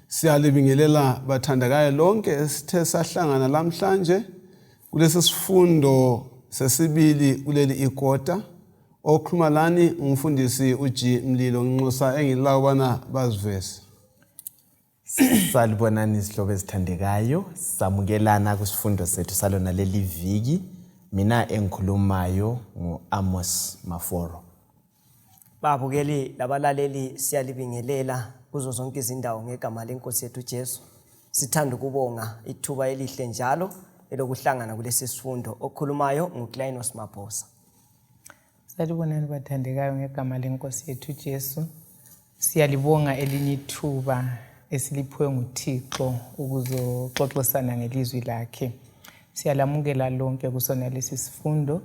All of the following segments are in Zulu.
Siyalibingelela bathandekayo lonke esithe sahlangana lamhlanje kulesi sifundo sesibili kuleli ikota. Okhuluma lani umfundisi uG Mlilo nginxusa engilawo bana baziveze. Salibonani izihlobo ezithandekayo, samukelana kwisifundo sethu salona leli viki. Mina engikhulumayo ngu-Amos Maforo. Babukeli labalaleli siyalibingelela kuzo zonke izindawo ngegama lenkosi yethu Jesu. Sithanda ukubonga ithuba elihle njalo elokuhlangana kulesi sifundo. Okhulumayo nguClainos Mabhosa. Salibonani bathandekayo ngegama lenkosi yethu Jesu. Siyalibonga elinye ithuba esiliphiwe nguThixo ukuzoxoxisana ngelizwi lakhe. Siyalamukela lonke kusona lesi sifundo.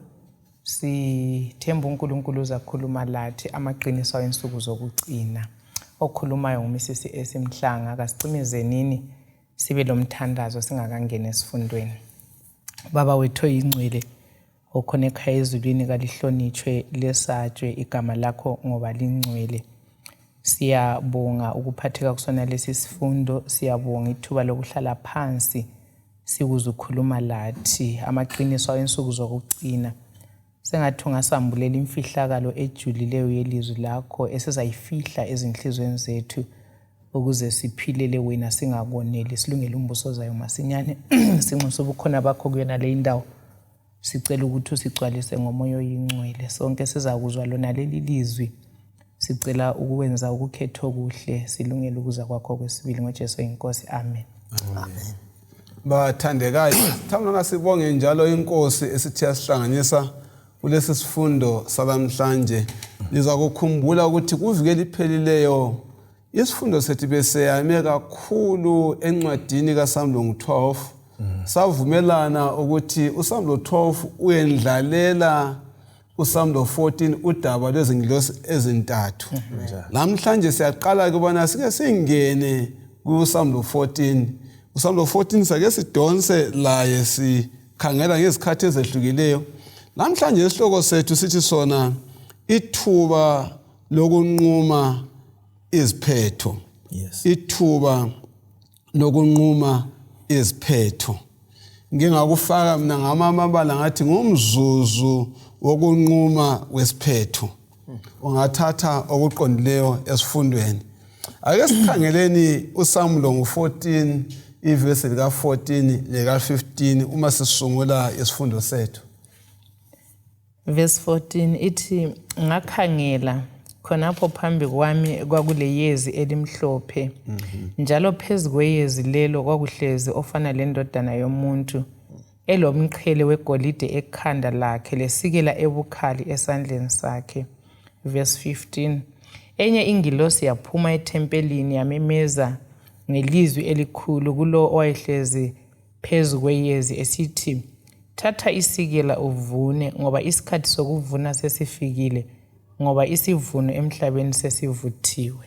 Sithemba uNkulunkulu uzakhuluma lathi amaqiniso awensuku zokucina. Okhulumayo nguMisisi Esimhlanga. Kasicimezenini sibe lomthandazo singakangeni esifundweni. Baba wethu oyingcwele okhona ekhaya ezulwini kalihlonitshwe lesatshwe igama lakho ngoba lingcwele. Siyabonga ukuphatheka kusona lesi sifundo, siyabonga ithuba lokuhlala phansi sikuze ukhuluma lathi amaqiniso awensuku zokucina. Sengathi ungasambulela imfihlakalo ejulileyo yelizwi lakho esizayifihla ezinhliziyweni zethu ukuze siphilele wena singakoneli silungele umbuso ozayo masinyane. Sinxusa ubukhona bakho kuyona le indawo. Sicela ukuthi usigcwalise ngomoya oyingcwele. Sonke sizakuzwa lona leli lizwi. Sicela ukwenza ukukhetha okuhle silungele ukuza kwakho kwesibili ngoJesu inkosi. Amen. Amen. Bathandekayo, sithamana sibonge njalo inkosi esithi yasihlanganisa kulesi sifundo salamhlanje. Niza kukhumbula ukuthi kuviki eliphelileyo Isifundo sethu beseyame kakhulu encwadini kaSamlungu 12. Savumelana ukuthi uSamlo 12 uyendlalela uSamlo 14 udaba lwezingilosi ezintathu. Namhlanje siyaqala kubana sike singene kuSamlo 14. USamlo 14 sake sidonse laye sikhangela ngezikhathi ezehlukileyo. Namhlanje isihloko sethu sithi sona ithuba lokunquma iziphetho yes. Ithuba lokunquma iziphetho ngingakufaka mina ngamamabala ngathi ngumzuzu wokunquma wesiphetho ungathatha okuqondileyo esifundweni. Ake sikhangeleni uSamulo ngu-14 ivesi lika-14 lika-15 uma sisungula isifundo sethu. Verse 14 ithi ngakhangela khonapho phambi kwami kwakuleyezi elimhlophe njalo phezu kweyezi lelo kwakuhlezi ofana lendodana yomuntu elomqhele wegolide ekhanda lakhe lesikela ebukhali esandleni sakhe. Verse 15 enye ingilosi yaphuma ethempelini yamemeza ngelizwi elikhulu kulowo owayehlezi phezu kweyezi esithi, Thatha isikela uvune, ngoba isikhathi sokuvuna sesifikile, ngoba isivuno emhlabeni sesivuthiwe.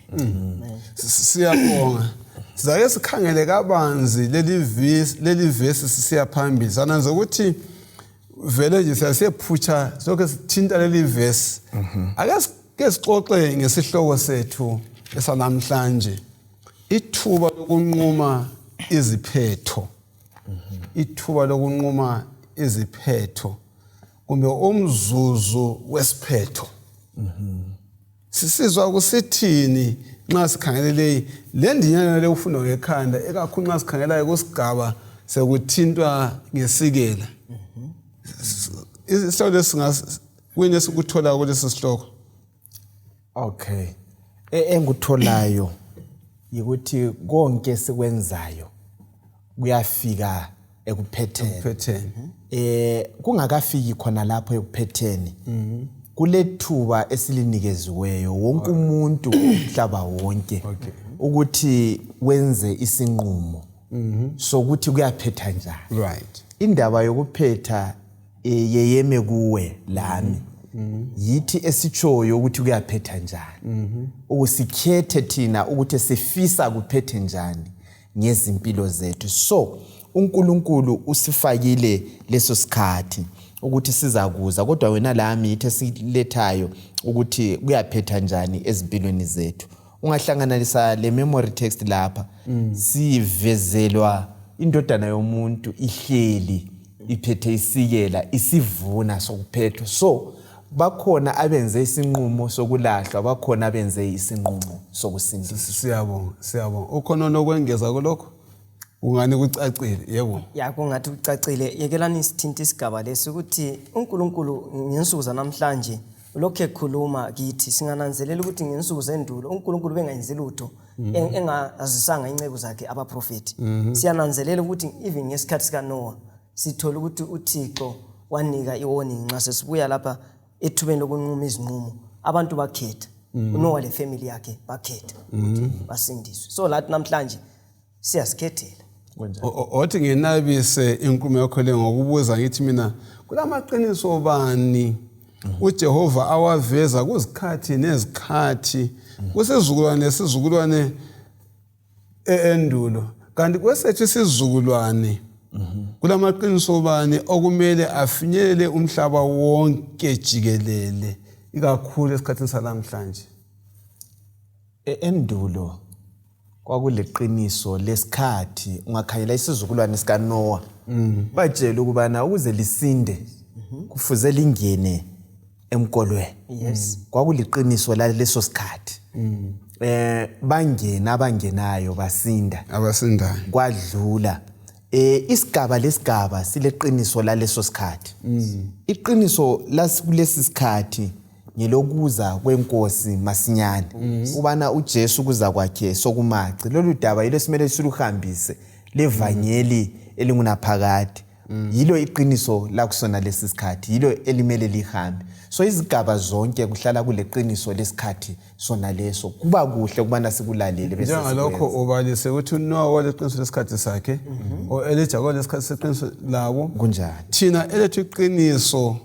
Siyabonga. Sizake sikhangele kabanzi leli vesi leli vesi sisiya phambili. Sananza ukuthi vele nje siyasephutsha sonke sithinta leli vesi. Ake ke sixoxe ngesihloko sethu esanamhlanje. Ithuba lokunquma iziphetho. Ithuba lokunquma iziphetho kumbe umzuzu wesiphetho. Sisizwa kusithini nxa sikhangele leyi le ndinyana le ufundwa ngekhanda ekakhulu nxa sikhangela kusigaba sekuthintwa ngesikela. Isihloko lesi kuyini esikuthola kulesi sihloko? Okay. Engikutholayo yikuthi konke sikwenzayo kuyafika ekuphetheni. Ekuphetheni. Kungakafiki khona lapho ekuphetheni. Kulethuba esilinikeziweyo wonke umuntu umhlaba wonke ukuthi wenze isinqumo sokuthi kuyaphetha njani. Indaba yokuphetha yeyeme kuwe lami. Yithi esitshoyo ukuthi kuyaphetha njani. Ukusikhethe thina ukuthi sifisa kuphethe njani ngezimpilo zethu. So uNkulunkulu usifakile leso sikhathi ukuthi sizakuza, kodwa wena lami yithi esilethayo ukuthi kuyaphetha njani ezimpilweni zethu. Ungahlanganisa le memory text lapha, sivezelwa indodana yomuntu ihleli iphethe isikela isivuna sokuphethwa. So bakhona abenze isinqumo sokulahlwa, bakhona abenze isinqumo sokusindiswa. Siyabonga, siyabonga. Ukhona onokwengeza kulokho? Kungani kucacile? Yebo. Ya, kungathi kucacile. Yekelani sithinte isigaba lesi ukuthi uNkulunkulu ngensuku zanamhlanje ulokhu ekhuluma kithi. Singananzelela ukuthi ngensuku zendulo uNkulunkulu bengayenzi lutho engazisanga inceku zakhe abaprofethi. Siyananzelela ukuthi even ngesikhathi sikaNoah sithola ukuthi uThixo wanika i-warning. Nxa sesibuya lapha ethubeni lokunquma izinqumo, abantu bakhetha. uNoah le family yakhe bakhetha ukuthi basindiswe. So lathi namhlanje siyazikhethela. Othi nginabise inkulumo yakho le ngokubuza ngithi mina kulamaqiniso bani uJehova awaveza kuzikhathi nezikhathi kusizukulwane nesizukulwane endulo, kanti kwesethu isizukulwane kulamaqiniso bani okumele afinyelele umhlaba wonke jikelele, ikakhulu esikhathini salamhlanje? Endulo kwakuliqiniso lesikhathi. Ungakhangela isizukulwane sikaNoah, batshela ukubana ukuze lisinde kufuze lingene emkolweni. Kwakuliqiniso laleso sikhathi. Bangena abangenayo basinda, abasindayo kwadlula. Isigaba lesigaba sileqiniso laleso sikhathi. Iqiniso lasikulesi sikhathi ngelokuza kwenkosi masinyane, ubana uJesu kuza kwakhe sokumaci. Lolu daba yilo simele siluhambise, levangeli elingunaphakade. Yilo iqiniso lakusona lesi sikhathi, yilo elimele lihambe. So izigaba zonke kuhlala kuleqiniso lesikhathi sona leso. Kuba kuhle ukubana sikulalele bese njengalokho sikwenza. Ubalise ukuthi uNoah waleqiniso lesikhathi sakhe, o-Elijah kwalesikhathi seqiniso labo. Kunjani? Thina elethu iqiniso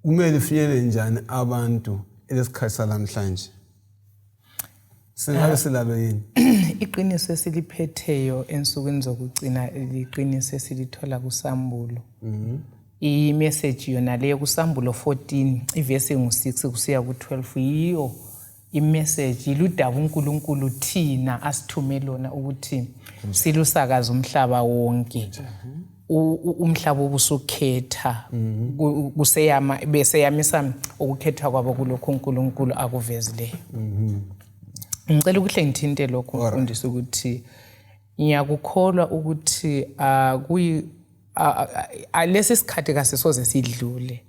kumele lifinyelele njani abantu elesikhathi salamhlanje? Singabe silalo yini? Iqiniso esiliphetheyo ensukwini zokugcina liqiniso esilithola kuSambulo. Imessage yona leyo kuSambulo 14 ivesi ngu-6 kusiya ku-12 yiyo imessage, yiludaba uNkulunkulu thina asithume lona ukuthi silusakaze umhlaba wonke. Umhlaba ubusukhetha, kuseyama beseyamisa ukukhetha kwabo kulokhu uNkulunkulu akuvezileyo. Ngicela ukuhle ngithinte lokhu, mfundisi, ukuthi ngiyakukholwa ukuthi kuyi lesi sikhathi kasisoze sidlule.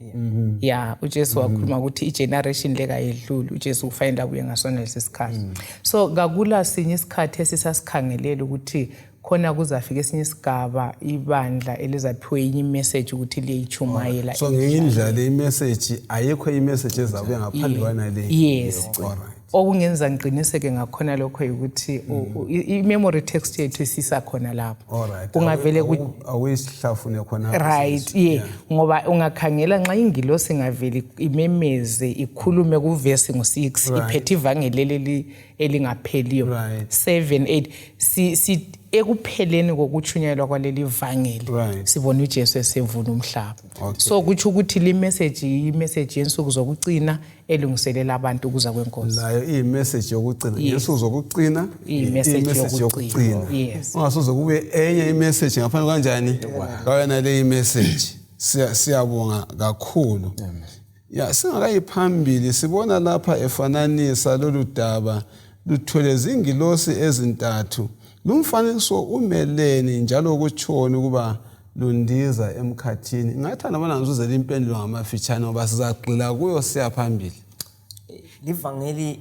Ya, uJesu wakhuluma ukuthi igeneration le kayedluli, uJesu kufanele abuye ngasona lesi sikhathi. So kakula sinye isikhathi esisasikhangelela ukuthi khona kuzafika esinye isigaba ibandla elizaphiwe enye imessage ukuthi liyeyichumayela. So ngenye le imessage, ayikho imessage ezabuya ngaphandle kwanale? Yes. Alright. Okungenza ngiqiniseke ngakhona lokho ukuthi i-memory text yethu isisakhona lapho. Kungavele Awuyisihlafune khona. Right, yeah, ngoba ungakhangela nxa ingilosi ingaveli imemeze ikhulume kuvesi ngu-6 iphethe ivangeli leli elingapheliyo, 7 8 si ekupheleni kokutshunyayelwa kwaleli vangeli sibona uJesu esevuna umhlaba. So kutsho ukuthi li message yi-message yensuku zokugcina elungiselela abantu ukuza kwenkosi. Layo iyimessage yokugcina ngensuku zokugcina. Iyi-message Iyi-message yokugcina. Yokugcina. Yes. Ungasoze kube enye imessage ngaphandle kanjani kayona le imessage. Siyabonga kakhulu. Ya, singakayi phambili, sibona lapha efananisa lolu daba luthwele zingilosi ezintathu. Lumfanekiso umeleni njalo kutshoni ukuba lundiza emkhathini? Ngathanda bona ngizuzele impendulo ngamafitshane ngoba sizagxila kuyo siya phambili. Livangeli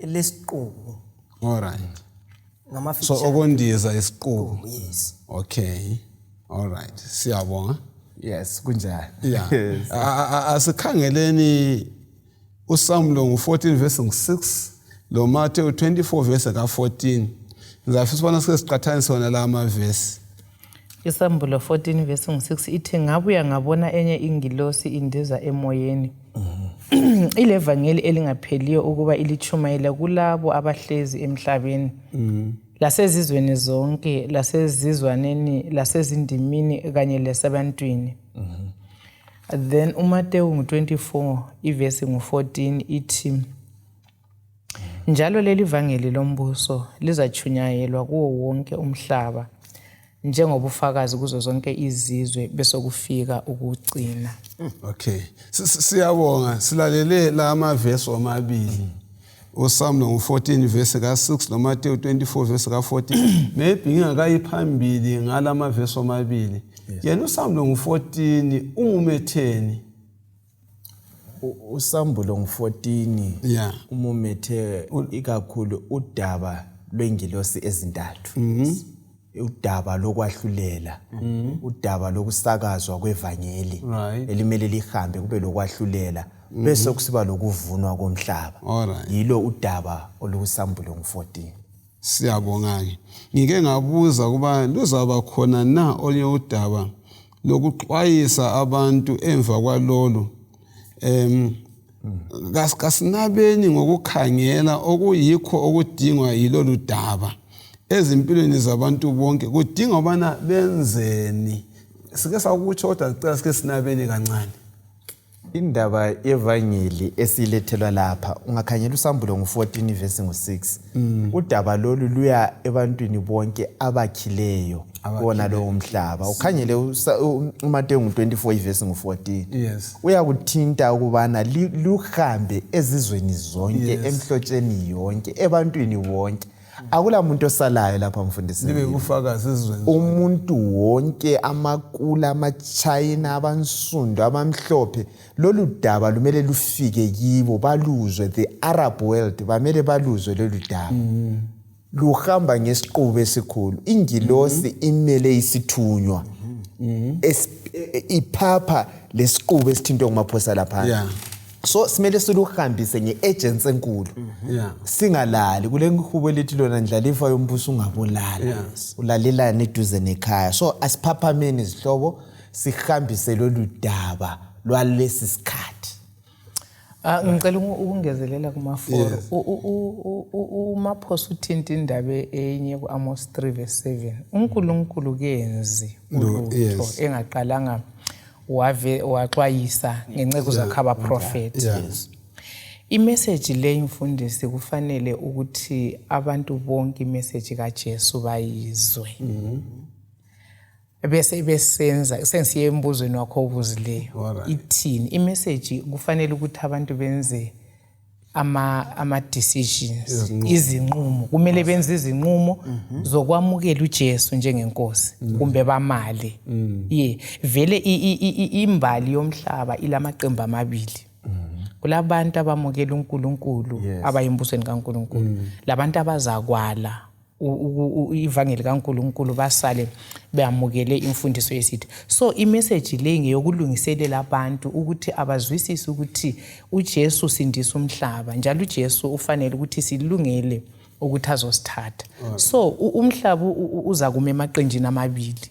lesiqubu. Alright, so ngamafitshane. Okundiza isiqubu. Yes. Okay, alright, siyabonga. Yes, kunjani? Yeah. Yes. Asikhangeleni uSamuel ngu-14 verse ngu-6 lo Matthew 24 verse ka-14. Ngizafisa ubona sike siqathanise wona la mavesi. Isambulo 14 verse 6 ithi, "Ngabuya ngabona enye ingilosi indiza emoyeni ilevangeli elingapheliyo ukuba ilitshumayele kulabo abahlezi emhlabeni lasezizweni zonke lasezizwaneni lasezindimini kanye lesebantwini." Then uMateyu ngu-24 ivesi ngu-14 ithi, Njalo leli vangeli lombuso lizatshunyayelwa kuwo wonke umhlaba njengobufakazi kuzo zonke izizwe besokufika ukugcina. Okay. Siyabonga silalele la amavesi omabili. uSamlo ngu-14 verse ka-6 noMateyu 24 verse ka-14 maybe ngingakayi phambili ngala mavesi omabili yena uSamlo ngu-14 umumetheni Usambulo ngu-14 yeah umumethe ikakhulu udaba lwengilosi ezintathu. Udaba lokwahlulela, udaba lokusakazwa kwevangeli elimele lihambe kube lokwahlulela bese kusiba lokuvunwa komhlaba. Yilo udaba olukusambulo ngu-14. Siyabonga-ke. Ngike ngabuza ukuba luzaba khona na olunye udaba lokuxwayisa abantu emva kwalolu. Kasinabeni ngokukhangela okuyikho okudingwa yilolu daba ezimpilweni zabantu bonke. Kudingwa ubana benzeni? Sike sakutsho kodwa sicela sike sinabeni kancane. Indaba yevangeli esilethelwa lapha ungakhangela usambulo ngu-14 verse ngu-6 udaba lolu luya ebantwini bonke abakhileyo kuwona lowo mhlaba. Ukhangele uMateyu ngu-24 ivesi ngu-14 uyakuthinta ukubana luhambe ezizweni zonke, emhlotsheni yonke, ebantwini bonke. Akula muntu osalayo lapha mfundisi. Libe ubufakazi ezizweni. Umuntu wonke, amakula, amaChina, abansundu, abamhlophe, lolu daba lumele lufike kibo, baluzwe. The Arab world bamele baluzwe lolu daba. Luhamba ngesiqubu esikhulu. Ingilosi imele isithunywa. Iphapha lesiqubu esithintwe ngumaphosa lapha. So simele siluhambise nge-agency enkulu. Singalali kule nhubo elithi lona ndlalifa yombuso ungabulala. Ulalelana eduze nekhaya. So asiphaphameni izihlobo sihambise lolu daba lwalesi sikhathi. Ngicela ukungezelela kumaforo. UMaphosa uthinta indaba enye ku-Amos 3 verse 7. uNkulunkulu kenzi ulutho engaqalanga waxwayisa ngenceku zakhe abaprofethi. Imessage le imfundisi kufanele ukuthi abantu bonke imessage kaJesu bayizwe. Bese besenza sengisiye embuzweni wakho obuzileyo. Ithini imessage? Kufanele ukuthi abantu benze ama decisions, izinqumo. Kumele benze izinqumo zokwamukela uJesu njengenkosi kumbe bamale. Ye vele imbali yomhlaba ilamaqembu amabili. Kulabantu abamukela uNkulunkulu abayimbusweni kaNkulunkulu, labantu abazakwala ivangeli kaNkulunkulu basale beyamukele imfundiso yesithi. So imessage le ngeyokulungiselela abantu ukuthi abazwisise ukuthi uJesu usindisa umhlaba, njalo uJesu ufanele ukuthi silungele ukuthi azosithatha. So umhlaba uza kuma emaqenjini amabili,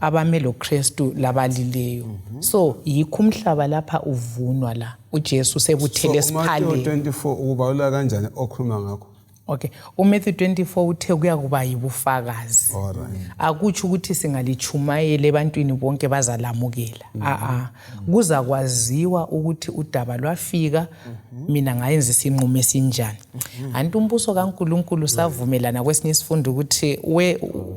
abame loKristu labalileyo. So yikho umhlaba lapha uvunwa la uJesu sebuthele esiphaleni. So 24 ukubalula kanjani okhuluma ngakho? Okay, uMatthew 24 uthe kuyakuba yibufakazi. Akutsho ukuthi singalichumayela ebantwini bonke bazalamukela. Kuzakwaziwa ukuthi udaba lwafika, mina ngayenza isinqumo esinjani. Anti umbuso kaNkulunkulu savumelana kwesinye isifundo ukuthi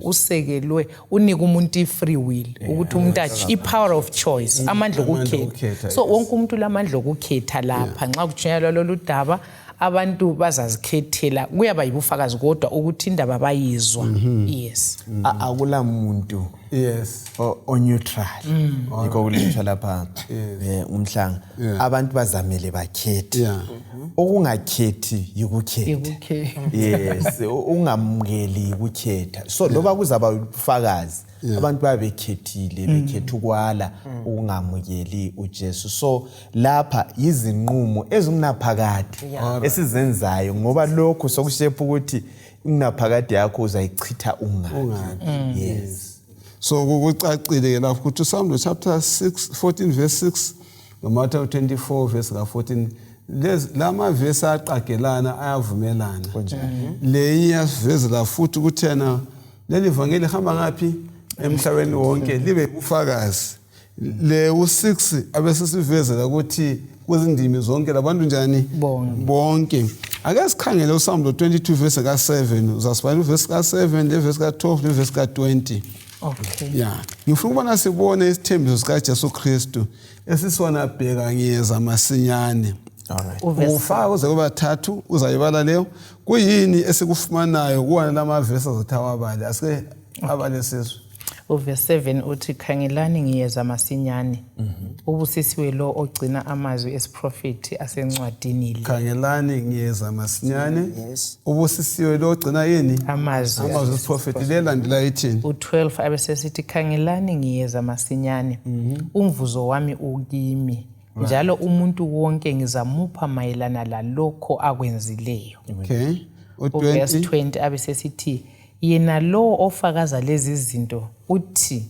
usekelwe unika umuntu i-free will, ukuthi umuntu i-power of choice, amandla okukhetha. So wonke umuntu ulamandla okukhetha lapha. Nxa kutshunyayelwa lolu daba abantu bazazikhethela, kuyaba yibufakazi kodwa ukuthi indaba bayizwa. Yes. Akula muntu o-neutral. Yikho kulethwa lapha umhlanga. Abantu bazamele bakhethe. Ukungakhethi yikukhetha. Yes, ungamukeli yikukhetha. So loba kuzaba ubufakazi, abantu babekhethile, bekhetha ukwala ukungamukeli uJesu. So lapha izinqumo ezingunaphakade esizenzayo, ngoba lokhu sokushepha ukuthi ingunaphakade yakho uzayichitha ungabi. Yes. So kucacile ke lapho ukuthi uSambulo chapter 6 14 verse 6 noMathewu 24 verse ka-14, lama verse aqagelana ayavumelana. Le iyasivezela futhi ukuthi yena leli vangeli lihamba ngaphi emhlabeni wonke libe ubufakazi. Le u6 abesesivezela ukuthi kuzindimi zonke labantu njani bonke. Ake sikhangele uSambulo 22 verse ka-7 uzasibala uvesi ka-7 levesi ka-12 levesi ka-20. Okay. Ya, ngifuna ukubona sibone isithembiso sikaJesu Kristu esisona bheka ngiyeza masinyane. Alright. Uvesi Ufaka kuze kuba thathu uzayibala leyo. Kuyini esikufumanayo kuwana lamavesi azothi awabale? Asike abale sizwe. Uvesi 7 uthi khangelani ngiyeza masinyane. Ubusisiwe lo ogcina amazwi esiprofethi asencwadini le. Khangelani ngiyeza masinyane. Yes. Ubusisiwe lo ogcina yini? Amazwi. Amazwi esiprofethi lelandela ithini? U12 abesesithi khangelani ngiyeza masinyane. Umvuzo wami ukimi. Njalo umuntu wonke ngizamupha mayelana lalokho akwenzileyo. Okay. Uvesi U20 20 abesesithi yena lo ofakaza lezi zinto uthi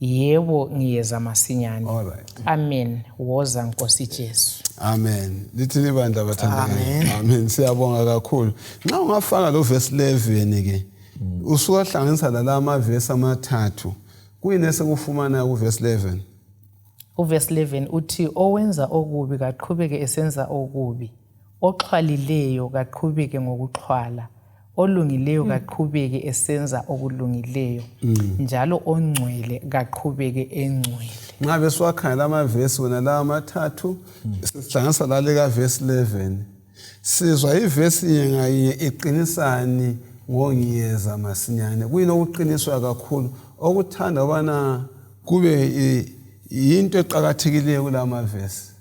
yebo ngiyeza masinyane. All right. Amen. Woza Nkosi Jesu. Amen. Lithini ibandla bathandekayo? Amen. Siyabonga kakhulu. Nxa ungafaka lo verse 11 ke usuka hlanganisa lala amavesi amathathu. Kuyini esikufumana ku verse 11? Uvesi 11 uthi owenza okubi kaqhubeke esenza okubi, oxhwalileyo kaqhubeke ngokuxhwala, olungileyo kaqhubeke esenza okulungileyo, njalo ongcwele kaqhubeke engcwele. Nxa besiwakhangela amavesi wona lawa amathathu sihlanganisa lale ka verse 11. Sizwa ivesi inye ngayinye iqinisani ngongiyeza masinyane. Kuyini okuqiniswa kakhulu okuthanda ubana kube yinto eqakathekileyo kula mavesi?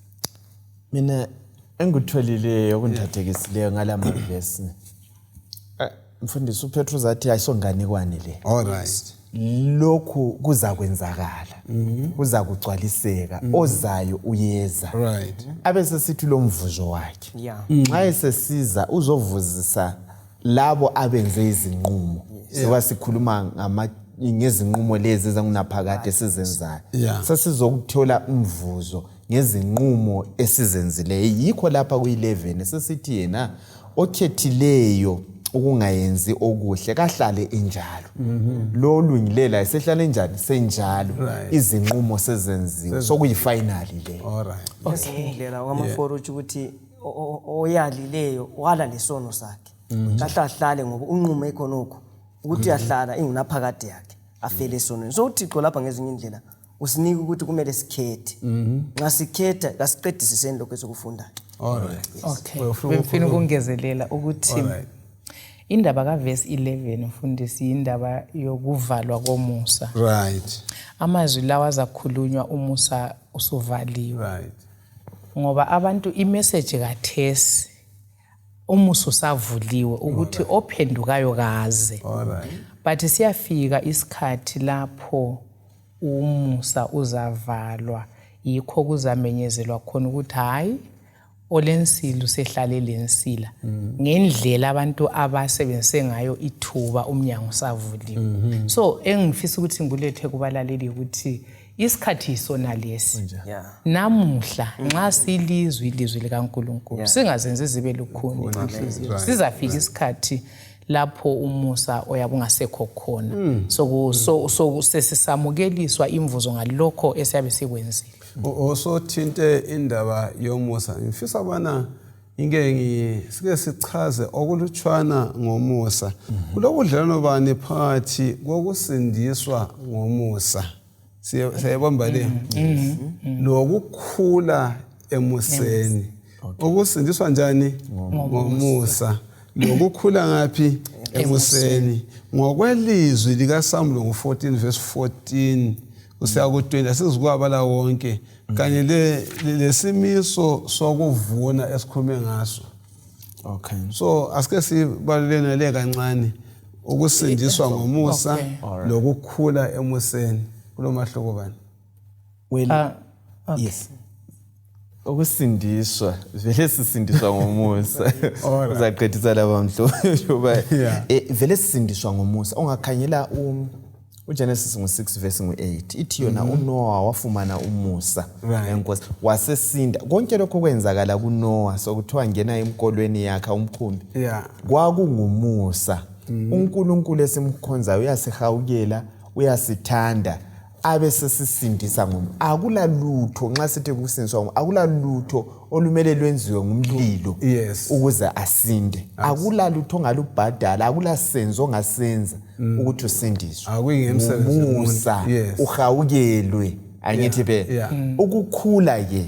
Mina engikutholileyo okungithathekisileyo ngala mavesi mfundisi uPetro zathi ayisonganekwane le. All right. Lokhu kuzakwenzakala, kuzakugcwaliseka, ozayo uyeza. Right. Abe sesithi lo mvuzo wakhe. Yeah. Nxa esesiza uzovuzisa labo abenze izinqumo. Siba sikhuluma ngezinqumo lezi ezangunaphakade esizenzayo. Yeah. Sesizokuthola umvuzo ngezinqumo esizenzileyo. Yikho lapha kuyi-11 sesithi yena okhethileyo ukungayenzi okuhle kahlale enjalo. Lo olungilela esehlale enjani senjalo. Right. Izinqumo sezenziwe. Sokuyi-final le. All right. Ngezinye indlela okwamaforo utsho ukuthi oyalileyo wala lesono sakhe kahle ahlale ngoba unqume khonokho ukuthi uyahlala ingunaphakade yakhe afele esonweni. So uThixo lapha ngezinye indlela usinika ukuthi kumele sikhethe. Nxa sikhetha kasiqedisiseni lokho esikufundayo. All right. Okay. Uyafuna Bengifuna ukungezelela ukuthi All right. indaba kaverse 11 mfundisi yindaba yokuvalwa komusa. Right. Amazwi lawa azakhulunywa umusa usuvaliwe. Right. Ngoba abantu imessage kathesi umusa usavuliwe ukuthi ophendukayo kaze. All right. But siyafika isikhathi lapho umusa uzavalwa, yikho kuzamenyezelwa khona ukuthi hayi olensila usehlale lensila ngendlela abantu abasebenzise ngayo ithuba umnyango usavuliwe. So engifisa ukuthi ngikulethe kubalaleli ukuthi isikhathi yisona lesi. Yeah. Namuhla nxa silizwe ilizwi likaNkulunkulu singazenzi zibe lukhuni inhliziyo, sizafika isikhathi lapho umusa oyabe ungasekho khona. So sesisamukeliswa imvuzo ngalokho esiyabe sikwenzile. Osothinte indaba yomusa, ngifisa bana inke sike sichaze okulutshwana ngomusa. Kulobudlelwano bani phakathi kokusindiswa ngomusa? Siyayibamba le. Lokukhula emuseni. Ukusindiswa njani? Ngomusa. Lokukhula ngaphi? Emuseni. Ngokwelizwi likaSamuel ngo-14 verse 14 usiya ku-20 asizukwabala wonke kanye lesimiso sokuvuna esikhulume ngaso. Okay. So asike sibalulene le kancane ukusindiswa ngomusa Okay. lokukhula emuseni kulomahluko bani? Well, yes. Ukusindiswa vele sisindiswa ngomusa. Uzaqedisa laba mhlobo. Yeah. Vele sisindiswa ngomusa. Ungakhangela uGenesis ngo-6 verse ngo-8 ithi yona uNoah wafumana umusa enkosi wasesinda. Konke lokho kwenzakala kuNoah, sokuthiwa ngena emkolweni yakhe umkhumbi. Yeah. Kwakungumusa. uNkulunkulu esimkhonzayo uyasihawukela, uyasithanda. Abe sesisindisa ngom akula lutho nxa sithi kusindiswa akula lutho olumele lwenziwe ngumlilo yes. ukuze asinde. Akula lutho ongalubhadala, akula senzo ongasenza ukuthi usindiswe. Akuyingemsebenzi womuntu. Ngumusa, Yes. uhawukelwe angithi be ukukhula ke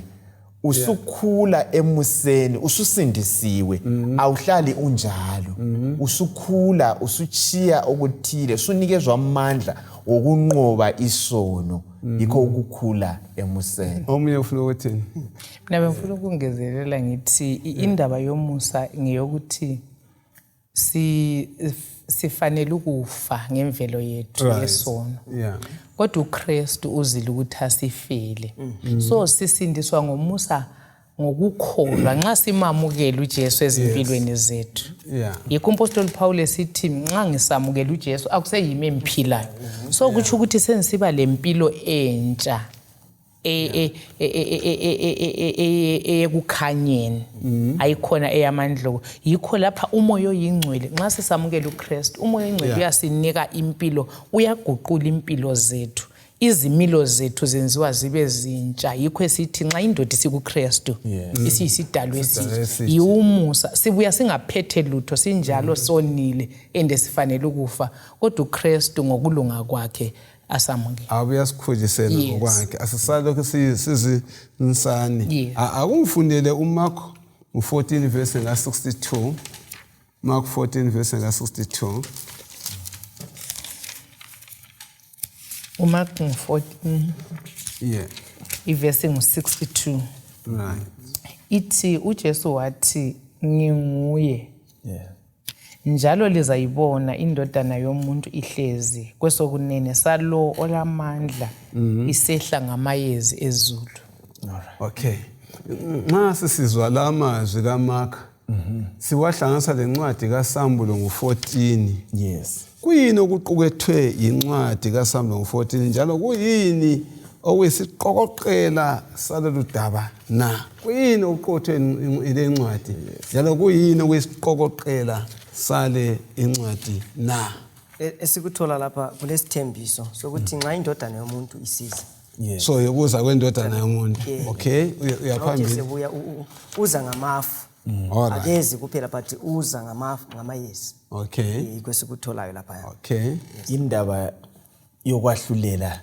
usukhula emuseni, ususindisiwe, awuhlali unjalo, usukhula, usuchiya okuthile, usunikezwa amandla wokunqoba isono. Yikho ukukhula emuseni. Omunye ufuna ukuthini? Mina bengifuna ukungezelela ngithi indaba yomusa ngeyokuthi sifanele ukufa ngemvelo yethu yesono. Kodwa uKristu uzile ukuthi asifele. So sisindiswa ngomusa ngokukholwa nxa simamukela uJesu ezimpilweni zethu. Yikho uMpostoli Paul esithi nxa ngisamukela uJesu akuseyimi emphilayo. So kutsho ukuthi sengisiba lempilo entsha eyekukhanyeni, ayikhona eyamandloko. Yikho lapha umoya oyingcwele nxa sisamukela uKristu, umoya oyingcwele uyasinika impilo, uyaguqula impilo zethu, izimilo zethu zenziwa zibe zintsha. Yikho esithi nxa indoda isikuKristu isiyisidalwa esitsha, yiwumusa, sibuya singaphethe lutho, sinjalo sonile ende sifanele ukufa, kodwa uKristu ngokulunga kwakhe asamukele. Abuye asikhulisele ngokwakhe, asisalokhu sizinsani. Akungifundele uMark 14 verse 62. Mark 14 verse 62. uMark 14 ivesi ngu-62. Ithi uJesu wathi nginguye. Njalo lizayibona indodana yomuntu ihlezi kwesokunene salo olamandla isehla ngamayezi ezulu. Okay. Nxa sisizwa la mazwi kaMark siwahlanganisa lencwadi kaSambulo ngo-14. Kuyini okuqukethwe yincwadi kaSambulo ngo-14 njalo kuyini okuyisiqokoqela salolu daba na? Kuyini okuqukethwe ile ncwadi njalo kuyini okuyisiqokoqela sale incwadi na? Esikuthola lapha kulesithembiso sokuthi nxa indodana yomuntu isiza. So yokuza kwendodana yomuntu. Okay, uyaphambili. Ubuya uza ngamafu. Akezi kuphela but uza ngamafu ngamayezi. Okay. Yikho esikutholayo lapha. Okay. Indaba yokwahlulela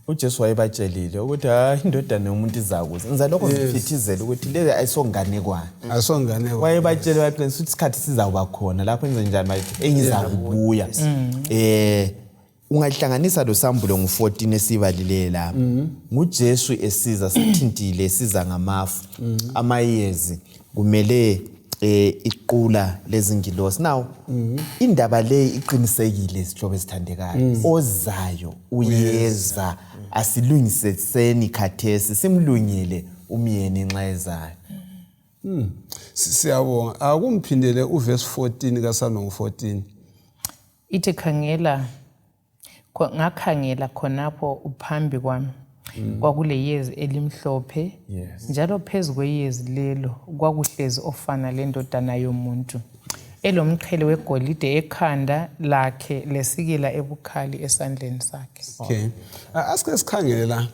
uJesu wayebatshelile ukuthi hayi indodana yomuntu izakuza. Ngiza lokho ngifithizela ukuthi le ayisonganekwane. Ayisonganekwane. Wayebatshele waqinisa ukuthi isikhathi sizakuba khona lapho enze njani manje engizakubuya. Ungahlanganisa lo Sambulo ngo-14 esibalile lapha. NguJesu esiza sithintile esiza ngamafu. Amayezi kumele iqula lezingilosi. Now indaba le iqinisekile sihlobo esithandekayo. Ozayo uyeza, asilungiseni khathesi simlungele umyeni nxa ezayo. Siyabonga. Akumphindele uverse 14 kaSambulo ngo-14. Ithi khangela, ngakhangela khonapho uphambi kwami kwakuleyezi elimhlophe, njalo phezu kweyezi lelo kwakuhlezi ofana lendodana yomuntu elomqhele wegolide ekhanda lakhe lesikela ebukhali esandleni sakhe. Okay. Asike sikhangele la.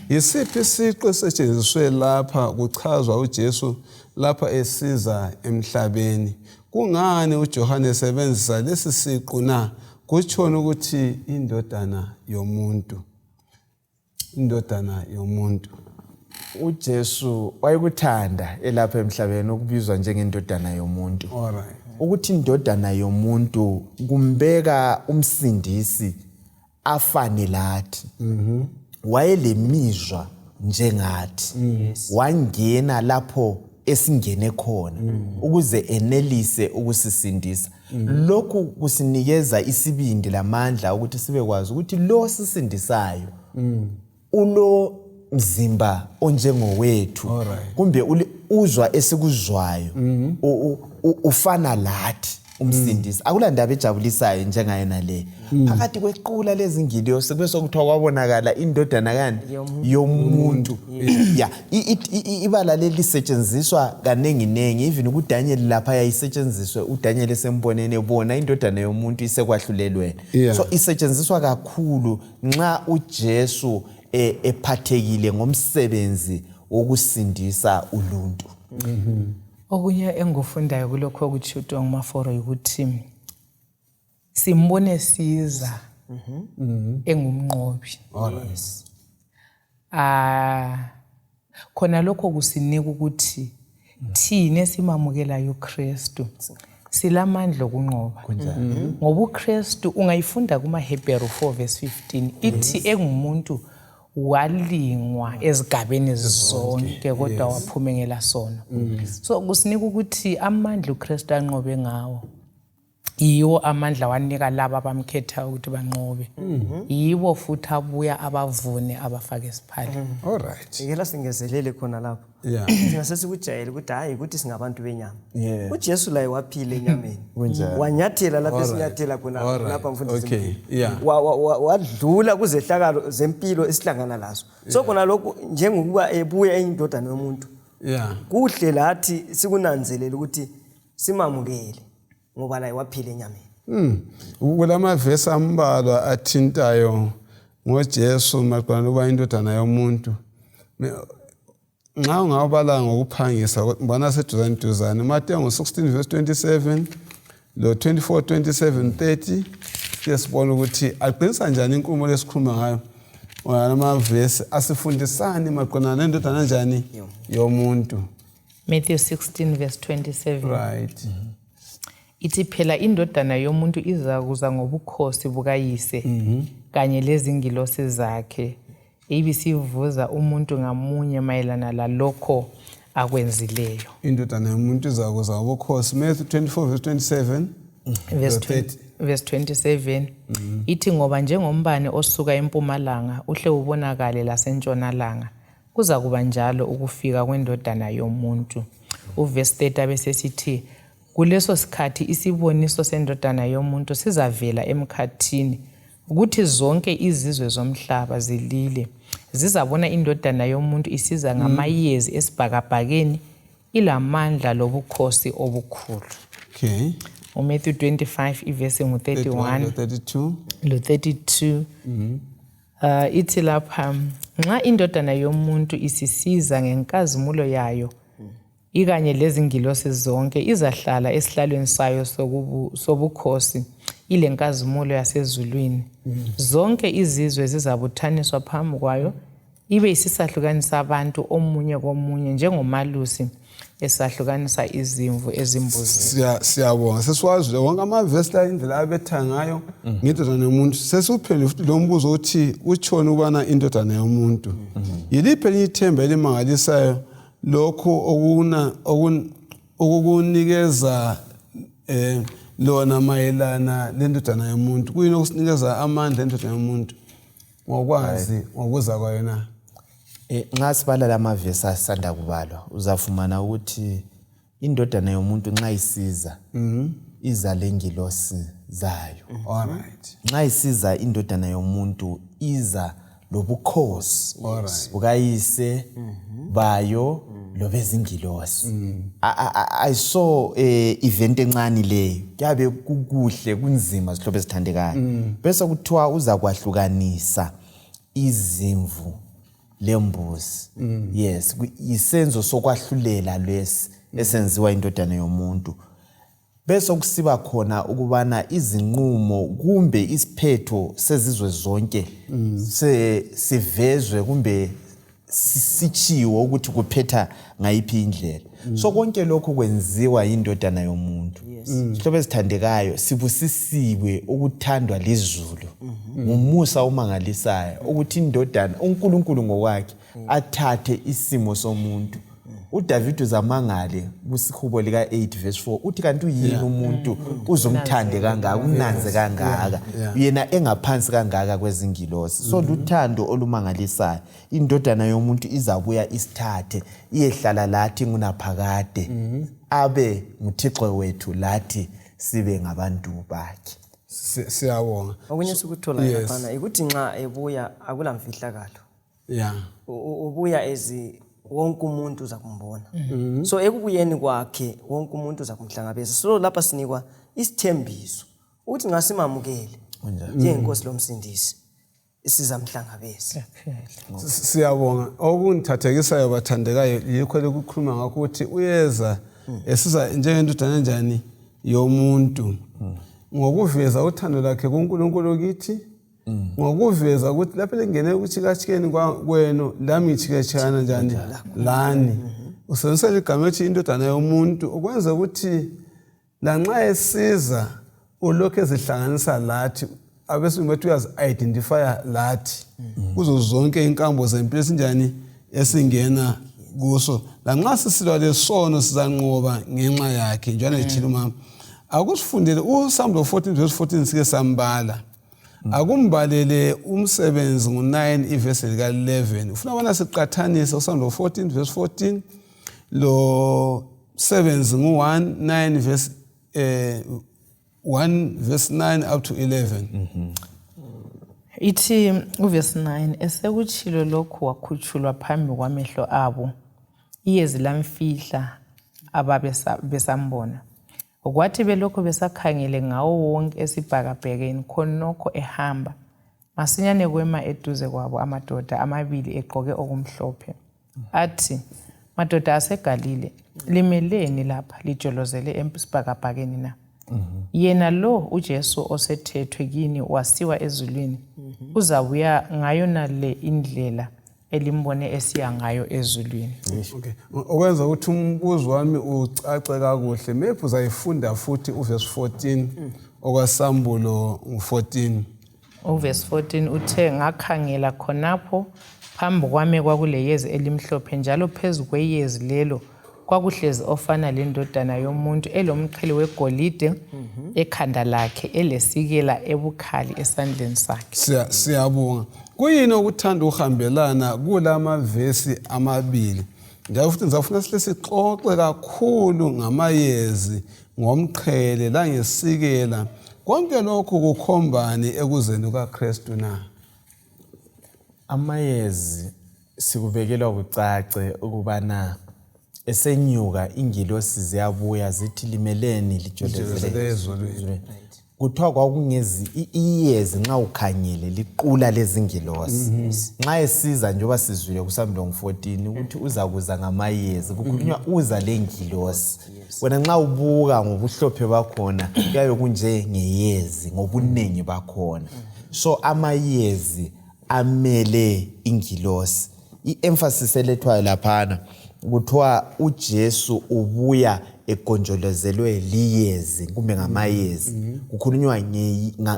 Yisiphi isiqu esisetshenziswe lapha kuchazwa uJesu lapha esiza emhlabeni? Kungani uJohane esebenzisa lesi siqu na? Kutshona ukuthi indodana yomuntu. Indodana yomuntu. uJesu wayekuthanda elapha emhlabeni ukubizwa njengendodana yomuntu. Alright. Ukuthi indodana yomuntu kumbeka umsindisi afane lathi. Wayelemizwa njengathi. Wangena lapho esingene khona ukuze enelise ukusisindisa. Lokhu kusinikeza isibindi lamandla ukuthi sibekwazi ukuthi lo sisindisayo ulo mzimba onjengowethu, kumbe uzwa esikuzwayo, ufana lathi. Umsindisi. Akula ndaba ejabulisayo njengayona le. Phakathi kwequla lezingilosi kube sokuthiwa kwabonakala indodana kani yomuntu. Ya, ibala leli lisetshenziswa kaningi-ningi, even kuDaniel lapha yayisetshenziswe uDaniel esemboneni ebona indodana yomuntu isekwahlulelweni. So isetshenziswa kakhulu nxa uJesu ephathekile ngomsebenzi wokusindisa uluntu. Okunye engikufundayo kulokho okutshiwo nguMaforo yikuthi simbone siza engumnqobi. Khona lokho kusinika ukuthi thina esimamukelayo uKristu silamandla okunqoba. Ngoba uKristu ungayifunda kumaHebheru 4 verse 15 ithi engumuntu walingwa ezigabeni zonke kodwa waphuma engelasono. So kusinika ukuthi amandla uKristu anqobe ngawo yiwo amandla wanika laba abamkhethayo ukuthi banqobe. Yibo futhi abuya abavune abafake esiphaleni. All right. Ngikela singezelele khona lapho. Thina sesikujayele ukuthi hayi ukuthi singabantu benyama. UJesu laye waphila enyameni. Wanyathela lapho esinyathela khona lapha mfundisi. Wadlula kuzehlakalo zempilo esihlangana lazo. So khona lokhu njengokuba ebuya eyindodana yomuntu. Kuhle lathi sikunanzelele ukuthi simamukele ngoba laye waphila enyameni. Kulamavesi ambalwa athintayo ngoJesu maqondana ukuba indodana yomuntu. Nxa ungawubala ngokuphangisa mbona seduzane duzane Mateyu ngo-16 verse 27 lo 24 27 30 siye sibone ukuthi aqinisa njani inkulumo lesikhuluma ngayo amavesi asifundisani maqondana nendodana njani yomuntu. Matthew 16 verse 27. Right. Ithi phela indodana yomuntu izakuza ngobukhosi bukayise kanye lezingilosi zakhe ibisivuza umuntu ngamunye mayelana lalokho akwenzileyo. Indodana yomuntu izakuza ngobukhosi. Matthew 24 verse 27. Verse 27 ithi ngoba njengombane osuka empumalanga uhle ubonakale lasentshonalanga kuza kuba njalo ukufika kwendodana yomuntu. Uverse 30 abesesithi kuleso sikhathi isiboniso sendodana yomuntu sizavela emkhathini kuthi zonke izizwe zomhlaba zilile zizabona indodana yomuntu isiza ngamayezi esibhakabhakeni ilamandla lobukhosi obukhulu. Okay. uMatthew 25 ivesi ngu-31 32 lo 32. Ithi lapha nxa indodana yomuntu isisiza ngenkazimulo yayo ikanye lezingilosi zonke izahlala esihlalweni sayo sobukhosi ilenkazimulo yasezulwini. Zonke izizwe zizabuthaniswa phambi kwayo ibe isisahlukanisa abantu omunye komunye njengomalusi esahlukanisa izimvu ezimbuzini. Siyabonga sesiwazile wonke amavesi la indlela abetha ngayo ngendodana yomuntu. Sesiwuphendule futhi lo mbuzo uthi utshoni ukubana indodana yomuntu. Yiliphi elinye ithemba elimangalisayo lokhu okukunikeza lona mayelana lendodana yomuntu? Kuyini okusinikeza amandla endodana yomuntu ngokwazi ngokuza kwayo na? Nxa sibala lamavesi asanda kubalwa uzafumana ukuthi indodana yomuntu nxa isiza iza lengilosi zayo. All right. Nxa isiza indodana yomuntu iza lobukhosi bukayise bayo lobezingilosi. I saw event encane leyo kuyabe kukuhle kunzima zihlobo ezithandekayo. Bese kuthiwa uza kwahlukanisa izimvu lembuzi. Yes, isenzo sokwahlulela lesi esenziwa indodana yomuntu. Bese kusiba khona ukubana izinqumo kumbe isiphetho sezizwe zonke sivezwe kumbe sitshiwo ukuthi kuphetha ngayiphi indlela. So konke lokhu kwenziwa indodana yomuntu. Sihlobo ezithandekayo sibusisiwe ukuthandwa lizulu ngumusa omangalisayo ukuthi indodana uNkulunkulu ngokwakhe athathe isimo somuntu. uDavid uzamangale kusihubo lika 8 verse 4 uthi kanti uyini umuntu uzomthande kangaka unanze kangaka yena engaphansi kangaka kwezingilosi. So luthando olumangalisayo indodana yomuntu izabuya isithathe iyehlala lathi ngunaphakade abe nguThixo wethu lathi. sibe ngabantu bakhe. Siyabonga. Okunye esikuthola laphana ukuthi nxa ebuya akulamfihlakalo. Yeah. Ubuya ezi wonke umuntu uzakumbona. So ekubuyeni kwakhe wonke umuntu uzakumhlangabeza. So lapha sinikwa isithembiso ukuthi nxa simamukele njengenkosi lomsindisi sizamhlangabeza. Siyabonga. Okungithathekisayo bathandekayo yikho lokukhuluma ngakho ukuthi uyeza esiza njengendodana njani yomuntu ngokuveza uthando lakhe kuNkulunkulu kithi, ngokuveza ukuthi lapho lingene ukuchikachikeni kwenu lami ngitshikatshikana njani lani. Usebenzisa igama elithi indodana yomuntu ukwenza ukuthi lanxa esiza ulokhu ezihlanganisa lathi, abesilungu bathi uyazi-identifya lathi kuzo zonke inkambo zempilo esinjani esingena kuso. Lanxa sisilwa lesono sizanqoba ngenxa yakhe. Njalo ethile umama akusifundele uSambulo 14 verse 14 sike sambala. Akumbalele umsebenzi ngo-9 ivesi lika-11. Ufuna ubana siqathanise uSambulo 14 verse 14 lo sebenzi ngu-1 9 verse 1 verse 9 up to 11. Ithi uvesi 9, esekutshilo lokhu wakhutshulwa phambi kwamehlo abo, iyezi lamfihla ababesambona. Kwathi belokhu besakhangele ngawo wonke esibhakabhekeni, khonokho ehamba, masinyane kwema eduze kwabo amadoda amabili egqoke okumhlophe. Athi, madoda aseGalile, limeleni lapha lijolozele esibhakabhakeni na? Yena lo uJesu osethethwe kini wasiwa ezulwini, uzabuya ngayona le indlela elimbone esiya ngayo ezulwini. Okay. Okwenza ukuthi umbuzo wami ucace kakuhle, maybe uzayifunda futhi uvesi 14 okwaSambulo 14. Uvesi 14 uthe, ngakhangela khonapho phambi kwami kwakuleyezi elimhlophe, njalo phezu kweyezi lelo kwakuhlezi ofana lendodana yomuntu elomqhele wegolide ekhanda lakhe, elesikela ebukhali esandleni sakhe. Siyabonga. Kuyini okuthanda ukuhambelana kulamavesi amabili? Njalo futhi ngizafuna sihle sixoxe kakhulu ngamayezi, ngomqhele langesikela. Konke lokhu kukhombani ekuzeni kukaKristu na? Amayezi sikubekelwa kucace ukubana esenyuka ingilosi ziyabuya zithi limeleni lijolozele ezulwini. Kuthiwa kwakungezi iyezi nxa ukhangele liqula lezingilosi. Nxa esiza njengoba sizwile kuSambulo 14 ukuthi uzakuza ngamayezi, kukhulunywa uza lengilosi. Wena nxa ubuka ngobuhlophe bakhona kuyabe kunje ngeyezi ngobuningi bakhona. So amayezi amele ingilosi. I-emphasis elethwayo laphana kuthiwa uJesu ubuya egonjolozelwe liyezi kumbe ngamayezi. Kukhulunywa